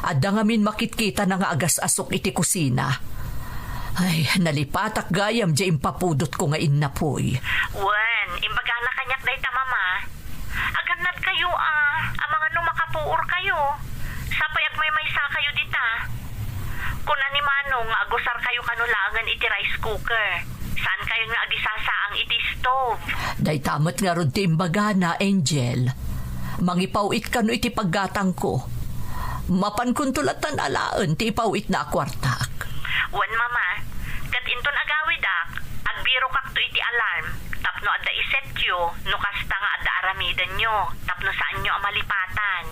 Adda ngamin makitkitana nga agas-asok iti kusina. Ay, nalipatak gayam diay impapudotko nga innapoy. Wen, imbagana kaniak dayta, Mama. Agannad kayo a, amangan no makapuor kayo. Sapay agmaymaysa kayo dita. Kuna ni Manong nga agusar kayo kano laengen iti rice cooker. Saan kayo nga agisasaang iti stove? Dayta met ngarud ti imbagana, Angel. Mangipaw-it kano iti paggatangko. Mapankonto latan alaen ti ipaw-itna a kuartak. Wen, Mama, ket inton agawidak, agbirokakto iti alarm tapno adda isetyo no kasta nga adda aramidenyo tapno saanyo a malipatan.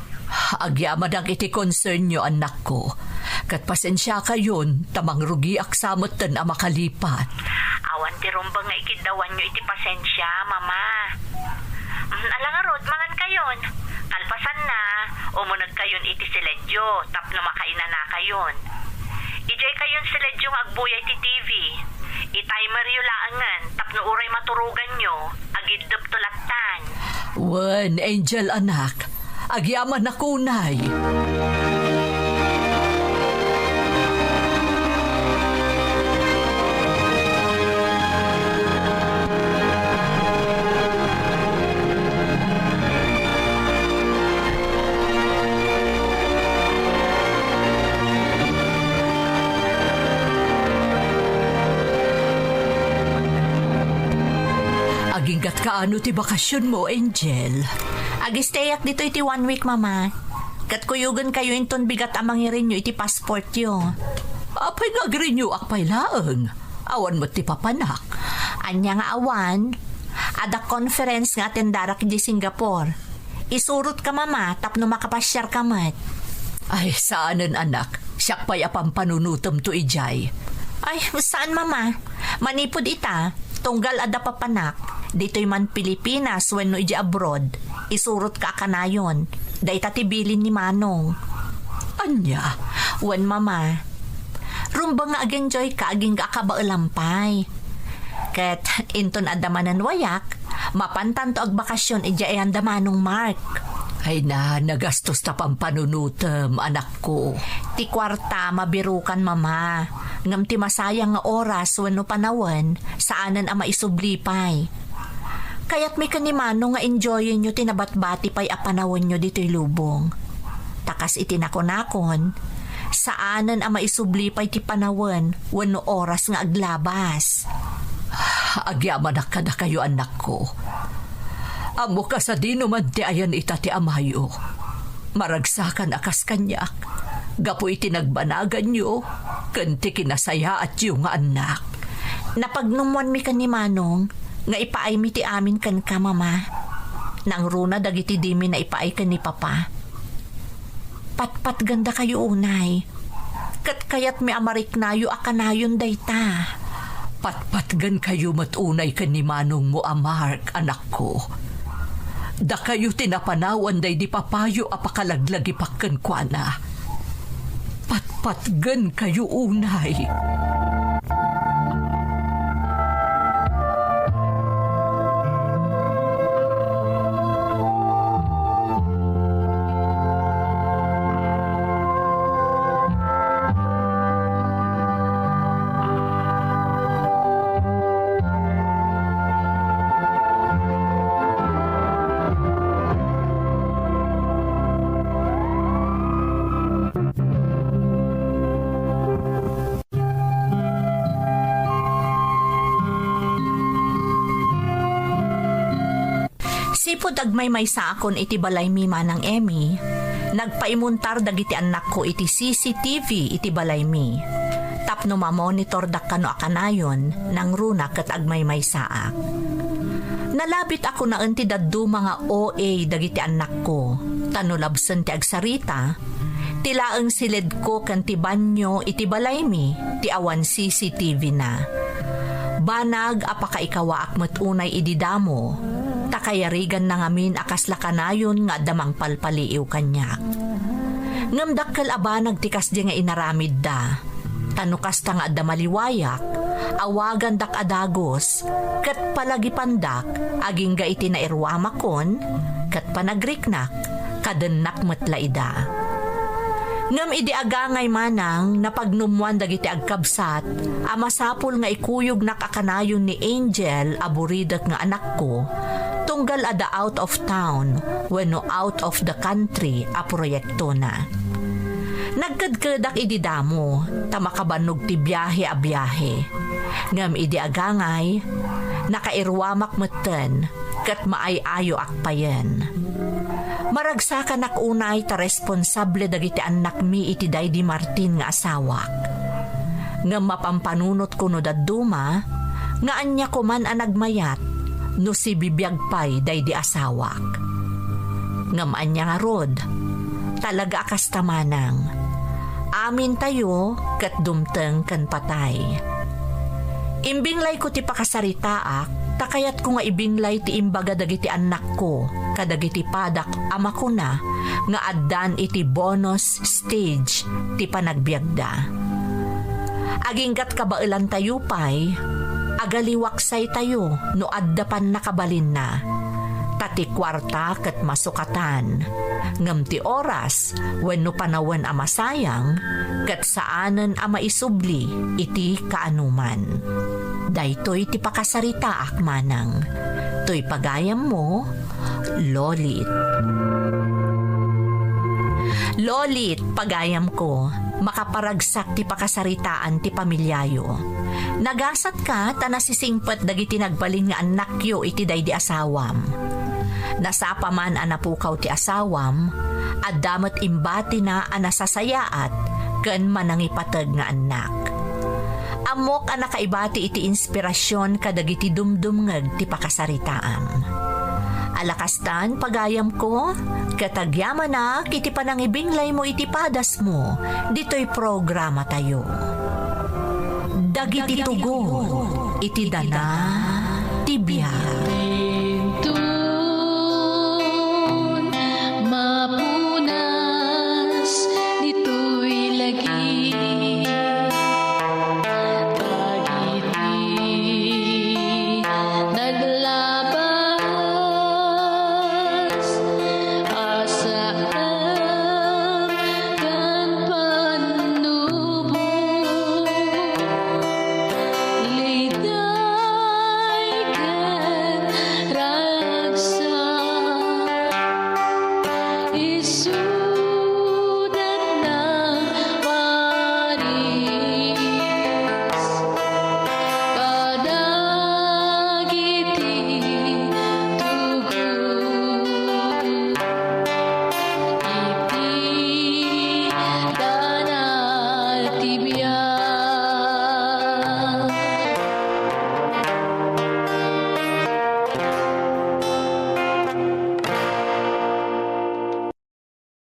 Agyamanak iti concernyo, annakko. Ket pasensiakayon, ta mangrugiak sa metten a makalipat. Awan ti rumbeng nga ikiddawanyo iti pasensia, Mama. Mm, ala ngarud, mangan kayon. Kalpasanna, umuneg kayon iti siledyo tapno makainana kayon. Idiay kayon siledyo nga agbuya iti T V. I-timeryo laengen tapno uray maturoganyo, agiddepto lattan. Wen, Angel, anak, agyamanak unay. Aginggatka ano ti bakasionmo, Angel? Agistayak ditoy ti one week, Mama. Ket kuyogen kayo inton bigat a mangirinyo iti passportyo. Apay nga agrinyoak pay laeng? Awan met ti papanak. Ania nga awan? Adda conference nga atendarak idiay Singapore. Isurotka, Mama, tapno makapasiarka met. Ay, saanen, anak. Siak pay a pampanunotemto idiay. Ay, saan, Mama. Manipud ita, tunggal adda papanak, ditoy man Pilipinas wenno idiay abroad, isurotka a kanayon. Dayta ti bilin ni Manong. Ania? Wen, Mama. Rumbeng nga ag-enjoyka agingga a kabaelam pay. Ket inton adda manen wayak, mapantanto agbakasyon idiay ayan da Manong Mark. Ay na, nagastos ta pampanunotem, anakko. Ti kuarta, mabirukan, Mama. Ngem ti masayang nga oras wenno panawen, saanen a maisubli pay. Kayatmi ken ni Manong nga enjoyenyo ti nabatbati pay a panawenyo ditoy lubong. Ta kas iti nakunakon, saanen a maisubli pay ti panawen wenno oras nga aglabas. Agyamanak kadakayo, annakko. Ammok a sadino man ti ayan ita ti amayo. Maragsakan a kas kaniak, gapu iti nagbanaganyo ken ti kinasayaatyo nga annak. Napagnumwanmi ken ni Manong nga ipaaymi ti amin kenka, Mama. Nangruna dagiti dimi naipaay ken ni Papa. Patpatgandakayo unay. Ket kayatmi a mariknayo a kanayon dayta. Patpatgenkayo met unay ken ni manongmo a Mark, anakko. Dakayo ti napanawan daydi papayo a pakalaglagipak kenkuana. Patpatgenkayo unay. Sipud agmaymaysaakon iti balaymi, Manang Emmy, nagpaimuntar dagiti annakko iti C C T V iti balaymi tapno mamonitordak kano a kanayon nangruna ket agmaymaysaak. Nalabit a kunaen ti dadduma nga O A dagiti annakko, ta no labsen ti agsarita, ti laeng siledko ken ti banio iti balaymi ti awan C C T V-na. Banag a pakaikawaak met unay idi damo, ta kayariganna ngamin a kasla kanayon nga adda mangpalpaliiw kaniak. Ngem dakkel a banag ti kasdi nga inaramidda. Ta no kasta nga adda maliwayak, awagandak a dagus, ket palagipandak agingga iti nairuamakon ket panagriknak, kadennak met la ida. Ngem idi agangay manang napagnummoan dagiti agkabsat a masapul nga ikuyognak a kanayon ni Angel a buridek nga anakko, tunggal adda out of town wenno out of the country a proyektona. Nagkedkedak idi damo ta makabannog ti biahe a biahe. Ngem idi agangay, nakairuamak metten ket maay-ayoak payen. Maragsakanak unay ta responsable dagiti annakmi iti daydi Martin nga asawak. Ngem mapampanunotko no dadduma nga ania koman a nagmayat no sibibiag pay daydi asawak. Ngem ania ngarud, talaga a kasta manang. Amintayo ket dumteng ken patay. Imbinglayko ti pakasaritaak, ta kayatko nga ibinglay ti imbaga dagiti annakko kadagiti padak a makuna nga addan iti bonus stage ti panagbiagda. Aginggat kabaelantayo pay, agaliwaksaytayo no adda pannakabalinna. Ta ti kuarta ket masukatan, ngem ti oras wenno panawen a masayang ket saanen a maisubli iti kaanoman. Daytoy ti pakasaritaak manang. Toy pagayammo, Lolit. Lolit, pagayamko, makaparagsak ti pakasaritaan ti pamiliayo. Nagasatka ta nasisingpet dagiti nagbalin nga annakyo iti daydi asawam. Nasapa man a napukaw ti asawam, adda met imbatina a nasasayaat ken manangipateg nga annak. Ammok a nakaibati iti inspirasyon kadagiti dumdumngeg ti pakasaritaam. Alakastan, pagayamko, ket agyamanak iti panangibinglaymo iti padasmo ditoy programatayo. Dagiti tugot iti dana ti biag.